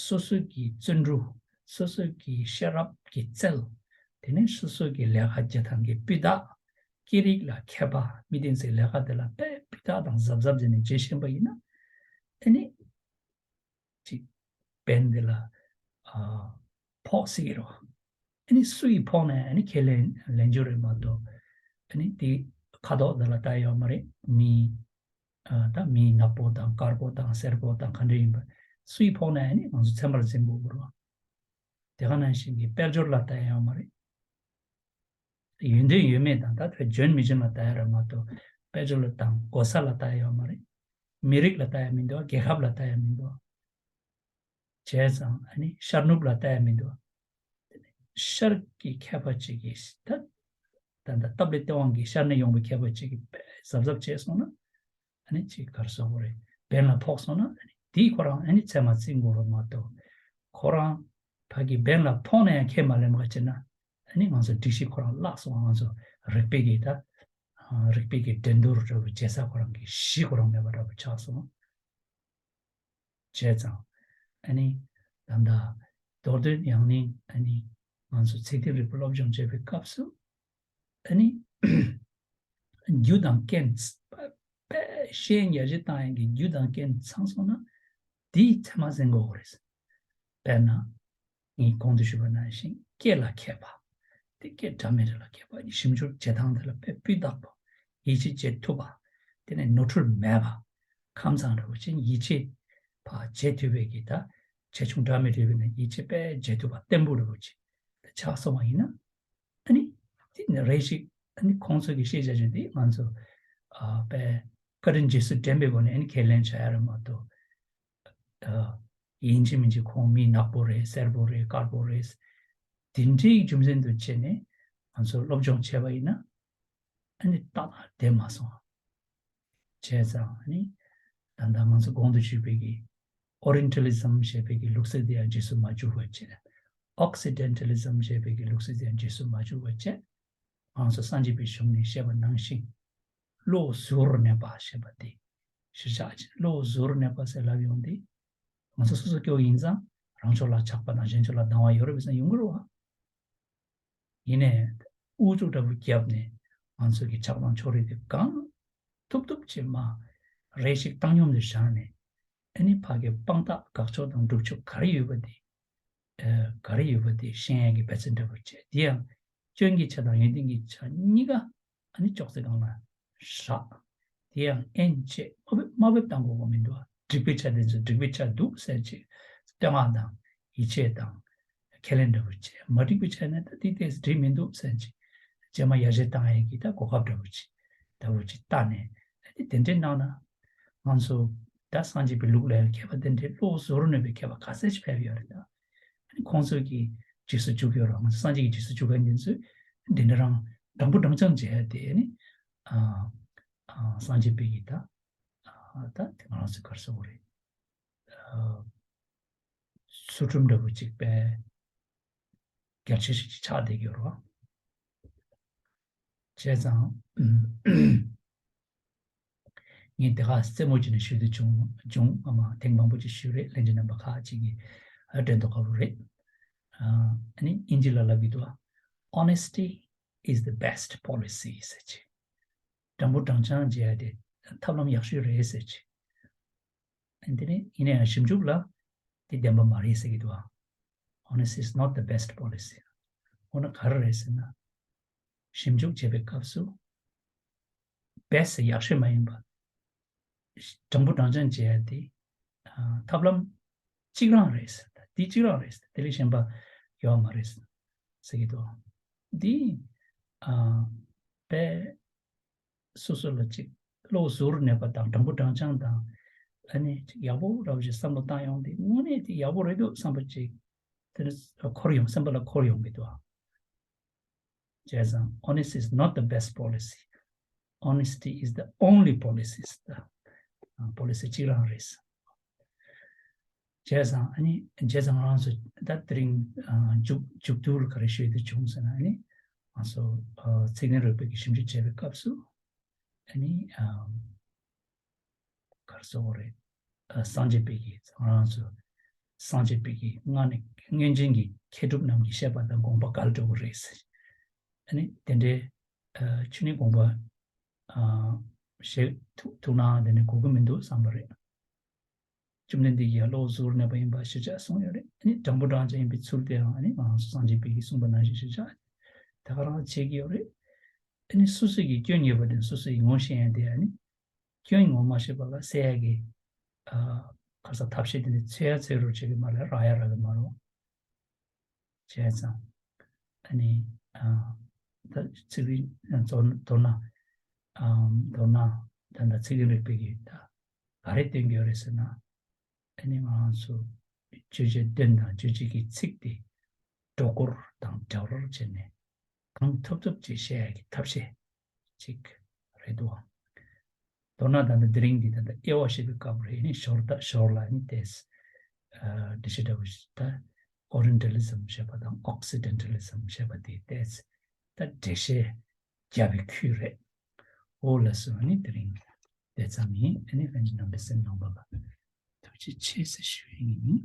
སོ་སོ་གི་བརྩོན་འགྲུས། སོ་སོ་གི་ཤེས་རབ་ཀྱི་རྩལ། དེ་ནས་སོ་སོ་གི་ལས་ཀ་བྱེད་སྟངས་ཀྱི་སྤུས་དག་ཀྱི་རིགས་ལ་མཁས་པ་མི་དེ་ཚོའི་ལས་ཀ་དེ་ལ་དཔེ་སྤུས་དག་དང་གཟབ་གཟབ་བྱས་ནས་བྱེད་ཤེས་པ་ཡིན་ན། ཨ་ནི་ཅིག་བན་དེ་ལ་ཨ་ཕོག་སྲིད་ཀྱི་རེད། ཨ་ནི་སུ་ཡིས་ཕོག་ན་ཨ་ནི་ཁས་ལེན་ལེན་རྒྱུ་རེད་མ་གཏོགས། ཨ་ནི་དེ་ཁ་དོག་དེ་ལ་ལྟ་ཡོད་མ་རེད། མི་ཨ་ད་མི་ནག་པོ་དང་དཀར་པོ་དང་སེར་པོ་དང་ག་འདྲ་ཡིན་པ་སུ་ཡིས་ཕོག་ན་ཨ་ནི་ང་ཚོ་ཚད་མར་འཛིན་དགོས་རེད། དེ་ག་ནང་བཞིན་གྱི་དཔལ་འབྱོར་ལ་ལྟ་ཡོད་མ་རེད། ཡོན་ཏན་ཡོད་མེད་དང་ད་ལྟ་འཇོན་མི་འཇོན་ལ་ལྟ་ཡ་རེད་མ་གཏོགས་དཔལ་འབྱོར་ལ་དང་གོ་ས་ལ་ལྟ་ཡ་ཡོད་མ་རེད། མི་རིགས་ལ་ལྟ་ཡ་མི་འདུག་རྒྱལ་ཁབ་ལ་ལྟ་ཡ་མི་འདུག་བྱས་ཙང་ཨ་ནི་ཤར་ནུབ་ལ་ལྟ་ཡ་མི་འདུག་ཤར་གྱི་མཁས་པ་ཅིག་གིས་ད་ད་ལྟ་སྟབས་ལེགས་སྟེས་དབང་གིས་ཤར་ནས་ཡོང་བའི་མཁས་པ་ཅིག་གིས་གཟབ་གཟབ་བྱས་སོང་ན། ཨ་ནི་ཅིག་གར་སོང་བ་རེད། བན་ལ་ཕོག་སོང་ན་ཨ་ནི་དེས་ཁོ་རང་ཨ་ནི་ཚད་མ་བརྩི་དགོས་རེད་མ་གཏོགས། ཁོ་རང་ཕ་གི་བན་ལ་ཕོག་ན་ཡང་ཁས་མ་ལེན་པ་བྱས་ན་ཨ་ནི་ང་ཚོ་སྒྲིག་གཞི་ཁོ་རང་བརླག་སོང་། ང་ཚོ་རིག་པའི་གི་ད་རིག་པའི་གི་འགྲན་བསྡུར་འདྲ་བོ་བྱེད་ས་ཁོ་རང་གི་གཞི་ཁོ་རང་མེད་པ་འདྲ་བོ་ཆགས་སོང་། བྱས་ཙང་ཨ་ནི་ད་ལྟ་ མདོ་དོན་ཡང་ནི་ཨ་ནི་ང་ཚོ་ཚིག་དོན་རིག་པ་སློབ་སྦྱོང་བྱེད་པའི་སྐབས་སུ་ཨ་ནི་རྒྱུ་དང་རྐྱེན་པ་པས་ཤེས་ཡོན་ཡར་རྒྱས་བཏང་ཡག་གི་རྒྱུ་དང་རྐྱེན་ཚང་སོང་ན་དེའི་ཚད་མ་ཟིན་དགོས་རེད། དཔེར་ན། ངས་གོང་དུ་ཞུས་པ་ནང་བཞིན་སྐད་ལ་མཁས་པ། དེ་སྐད་འདྲ་མི་འདྲ་ལ་མཁས་པ་ཞིབ་འཇུག་བྱེད་སྟངས་དེ་ལ་དཔེ་སྤུས་དག་པ། ཡིད་ཆེས་བྱེད་ཐུབ་པ། དེ་ནས་ནོར་འཁྲུལ་མེད་པ། ཁམས་བཟང་འདྲ་བོ་ཅན་ཡིད་ཆེས་ཕར་བྱེད་ཐུབ་པའི་གི་ད་ཆེ་ཆུང་འདྲ་མི་འདྲ་བའི་ནང་ཡིད་ཆེས་དཔེ་བྱེད་ཐུབ་པ་བརྟན་པོ་འདྲ་བོ་ཅན་དེ་ཆགས་སོང་བ་ཡིན་ན། ཨ་ནི་དེ་ནི་རེ་ཞིག་ཨ་ནི་ཁོང་ཚོ་གི་ཤེས་བྱ་ཅན་དེ་ང་ཚོ་ཨ་དཔེ་བཀའ་དྲིན་རྗེས་སུ་དྲན་པའི་སྒོ་ནས་ཨ་ནི་ཁས་ལེན་བྱ་ཡ་རེད་མ་གཏོགས། ཡིན་གཅིག་མིན་གཅིག་ཁོང་མི་ནག་པོ་རེད། སེར་པོ་རེད། དཀར་པོ་རེད། དེ་འདྲའི་རྒྱུ་མཚན་དུ་བྱས་ནས་ང་ཚོ་སློབ་སྦྱོང་བྱས་པ་ཡིན་ན་ཨ་ནི་ཏག་ཏག་བསྡད་མ་སོང་། བྱས་ཙང་ཨ་ནི་ད་ལྟ་ང་ཚོ་གོང་དུ་ཞུས་པའི་གི་Orientalism་ཞེས་པའི་གི་ལུགས་སྲོལ་དེ་ཡང་རྗེས་སུ་མ་འཇུག་པ་བྱས། Occidentalism་ཞེས་པའི་གི་ལུགས་སྲོལ་དེ་ཡང་རྗེས་སུ་མ་འཇུག་པ་བྱས། ང་ཚོ་སངས་རྒྱས་པའི་གཞུང་ནས་བཤད་པ་ནང་བཞིན་བློ་གཟུར་གནས་པ་ཞེས་པ་དེ་གཞིར་བཞག་བྱས། བློ་གཟུར་གནས་པ་ཟེར་ལབ་ཡོང་དུས་ང་ཚོ་སོ་སོ་སྐྱོ་ཡིན་ཙང་རང་ཕྱོགས་ལ་ཆགས་པ་དང་གཞན་ཕྱོགས་ལ་སྡང་བ་ཡོད་རེད་པས་ཟེར་ཡོང་གི་རེད་བ། ཡིན་ནའི་ཨུ་ཚུགས་འདྲ་པོ་བརྒྱབ་ནས་ང་ཚོ་གི་ཆགས་སྡང་ཕྱོགས་རིས་དེ་གང་ཐུབ་ཐུབ་ཅིག་མ་རེ་ཞིག་བཏང་སྙོམས་དུ་བཞག་ནས་ཨ་ནི་ཕ་གི་དཔང་རྟགས་དགག་ཕྱོགས་དང་སྒྲུབ་ཕྱོགས་ག་རེ་ཡོད་པ་དེ། ག་རེ་ཡོད་པ་དེ་ཤེས་ཡོན་གྱི་འབད་བརྩོན་འདྲ་པོ་བྱས། དེ་ཡང་སྐྱོན་གྱི་ཆ་དང་ཡོན་ཏན་གྱི་ཆ་གཉིས་ཀ་ཨ་ནི་ཅོག་ཙེ་སྒང་ལ་བཞག་དེ་ཡང་དབྱེ་འབྱེད་དམའ་འབེབས་དམའ་འབེབས་བཏང་དགོས་པ་མི་འདུག་འགྲིག་པའི་ཆ་དེ་ཚོ་འགྲིག་པའི་ཆ་འདུག་ཟེར་ཅིག་བསྟོད་བསྔགས་དང་ཡིད་ཆེས་དང་ཁས་ལེན་འདྲ་པོ་བྱས། མ་འགྲིག་པའི་ཆ་ནས་ད་དེ་དེ་འགྲིག་མི་འདུག་ཟེར་ཅིག་རྗེས་མ་ཡར་རྒྱས་བཏང་ཡས་ཀྱི་ད་གོ་སྐབས་འདྲ་པོ་ཅིག་འདྲ་པོ་ཅིག་བལྟས་ནས་ཨ་ནི་དེ་འདྲའི་གནང་ན། ང་ཚོ་ད་སངས་རྒྱས་པའི་ལུགས་ལ་ཡང་མཁས་པ་དེ་འདྲའི་བློ་གཟུར་གནས་པའི་མཁས་པ་ག་ཚད་ཅིག་ཕེབས་ཡོད་རེད་ད། ཨ་ནི་ཁོང་ཚོས་ཀྱི་རྗེས་སུ་འཇུག་ཡོད་རེད། ང་ཚོ་སངས་རྒྱས་ཀྱི་རྗེས་སུ་འཇུག་མཁན་དེ་ཚོས་འདི་འདྲ་རང་དྲང་པོ་དྲང་རྐྱང་བྱས་ཏེ་ཨ་ནི་ཨ་ཨ་སངས་རྒྱས་པའི་གི་ད་ཨ་ད་དེ་ང་རང་ཚོས་ག་རེ་ཟེར་དགོས་རེད། ཨ་ཚུལ་ཁྲིམས་འདྲ་པོ་ཅིག་དཔེ་གལ་ཆེ་ཤོས་ཅིག་ཆགས་བསྡད་ཀྱི་ཡོད་རེད་བ། བྱས་ཙང་ངས་དེ་ག་རྩེད་མོ་བྱས་ནས་ཞུ་རྒྱུ་བྱུང་བྱུང་། ཨ་མ་ཐེངས་མང་པོ་ཅིག་ཞུས་རེད། ལྷན་རྒྱས་རྣམ་པ་ཁག་ཅིག་གིས་ཨ་དྲན་མདོག་ཁ་པོ་རེད། ཨ་ནི་དབྱིན་ཇི་ལ་ལབ་ཀྱི་འདུག Honesty is the best policy ཟེར་ཅིག་དྲང་པོ་དྲང་རྐྱང་བྱེད་ཡ་དེ་ཐབས་ལམ་ཡག་ཤོས་རེད་ཟེར་ཅིག་དེ་ནས་ཡིན་ན་ཡང་ཞིབ་འཇུག་ལ་དེ་བདེན་པ་མ་རེད་ཟེར་གྱི་འདུག Honesty is not the best policy. འོ་ན་ག་རེ་རེད་ཟེར་ན། ཞིབ་འཇུག་བྱེད་པའི་སྐབས་སུ་best ཡག་ཤོས་མ་ཡིན་པ། དྲང་པོ་དྲང་རྐྱང་བྱེད་ཡ་དེ་ཨ་ཐབས་ལམ་གཅིག་རང་རེད་ཟེར། ད་དེ་གཅིག་རང་རེད་ཟེར། དེ་ལས་གཞན་པ་ཡོད་མ་རེད་ཟེར་གྱི་འདུག་འདི་ཨ་དཔེ་སོ་སོ་ལ་ཅིག་བློ་གཟུར་གནས་པ་དང་དྲང་པོ་དྲང་རྐྱང་དང་ཨ་ནི་ཅིག་ཡག་པོ་འདྲ་བོ་ཞིག་བསམ་བློ་བཏང་ཡོང་དུས་དངོས་གནས་དེ་ཡག་པོ་རེད་འདུག་བསམ་པ་ཅིག་དེ་ནི་འཁོར་ཡོང་། སེམས་པ་ལ་འཁོར་ཡོང་གི་འདུག་བྱས་ཙང་honesty is not the best policy. Honesty is the only policy. ད་policy གཅིག་རང་རེད། བྱས་ཙང་ཨ་ནི་བྱས་ཙང་ང་རང་ཚོ་ད་དེ་རིང་ཨ་མཇུག་མཇུག་བསྡུ་ལ་ག་རེ་ཞུ་ཡི་འདུག་བྱུང་ཟེར་ན། ཨ་ནི་ང་ཚོ་ཨ་ཚིག་དོན་རིག་པའི་གི་ཞིབ་འཇུག་བྱེད་པའི་སྐབས་སུ་ཨ་ནི་ཨ་ག་རེ་ཟེར་དགོས་རེད། ཨ་སངས་རྒྱས་པའི་གི་ང་རང་ཚོ་སངས་རྒྱས་པའི་གི་སྔ་ནས་སྔོན་བྱོན་གྱི་མཁས་གྲུབ་རྣམས་ཀྱིས་བཤད་པ་དང་དགོངས་པ་ག་ལ་འགྲོ་གི་རེད་ཟེར། ཨ་ནི་དེ་འདྲའི་ཨ་ཆོས་ནི་དགོངས་པ་ཨ་བཞེས་ཐུབ་ཐུབ་ན་དེ་ནི་དགོས་ཀྱི་མི་འདུག་བསམ་པ་རེད། བཅོམ་ལྡན་འདས་ཀྱིས་བློ་གཟུར་གནས་པ་ཡིན་པ་ཞེས་བྱ་གསུངས་ཡོད་རེད། ཨ་ནི་དྲང་པོ་དྲང་རྐྱང་ཡིན་པའི་ཚུལ་དེའང་ཨ་ནི་ང་རང་ཚོ་སངས་རྒྱས་པའི་གིས་གསུངས་པ་ནང་བཞིན་ཞེས་བྱ་ད་ག་རང་བྱེད་ཀྱི་ཡོད་རེད། ཨ་ནི་སོ་སོ་ཡི་སྐྱོན་ཡོད་པ་དེ་སོ་སོ་ཡིས་ངོ་ཤེས་ཡ་དེ་ཨ་ནི་སྐྱོན་ངོ་མ་ཤེས་པ་ལ་སེལ་ཡ་གི་ཨ་ག་རེ་ཟེར་ཐབས་ཤེས་དེ་འདྲ་འཚོལ་ཡ་འཚོལ་རོགས་བྱེད་ཀྱི་མ་རེད། རག་ཡ་རག་གི་མ་རེད། བྱས་ཙང་ཨ་ནི་ཨ་ད་ཚིག་རིག་མདོར་ན་ཨ་མདོར་ན་ད་ད་ཚིག་རིག་པའི་གི་ད་ག་རེ་སྟོན་གྱི་ཡོད་རེད་ཟེར་ན། ཨ་ནི་ང་རང་ཚོ་རྗོད་བྱེད་དོན་དང་རྗོད་བྱེད་ཀྱི་ཚིག་དེ་སྒྲོ་སྐུར་དང་འདྲ་བར་བྱས་ནས་གང་ཐུབ་ཐུབ་ཅིག་བཤད་ཡ་གི་ཐབས་ཤེས་ཅིག་རེད་འདུག་མདོར་ན་ད་ལྟ་དེ་རིང་འདི་ད་ལྟ་དབྱེ་བ་བཤད་པའི་སྐབས་རེད། ཨ་ནི་ཞོར་ད་ཞོར་ལ་ཨ་ནི་ཏོག་ཙམ་འགྲེལ་བཤད་འདྲ་བོ་ཞིག་ད་Orientalism ཞེས་པ་དང་Occidentalism ཞེས་པ་དེ་ཏོག་ཙམ་ད་འགྲེལ་བཤད་རྒྱབ་པའི་ཁུལ་རེད། འོ་ལགས་སོ། ཨ་ནི་དེ་རིང་དེ་ཙམ་ཡིན། ཨ་ནི་ལྷན་རྒྱས་རྣམ་པའི་སེམས་ནང་པ་ལ་ཐུགས་རྗེ་ཆེ་ཟེར་ཞུ་ཡི་ཡིན།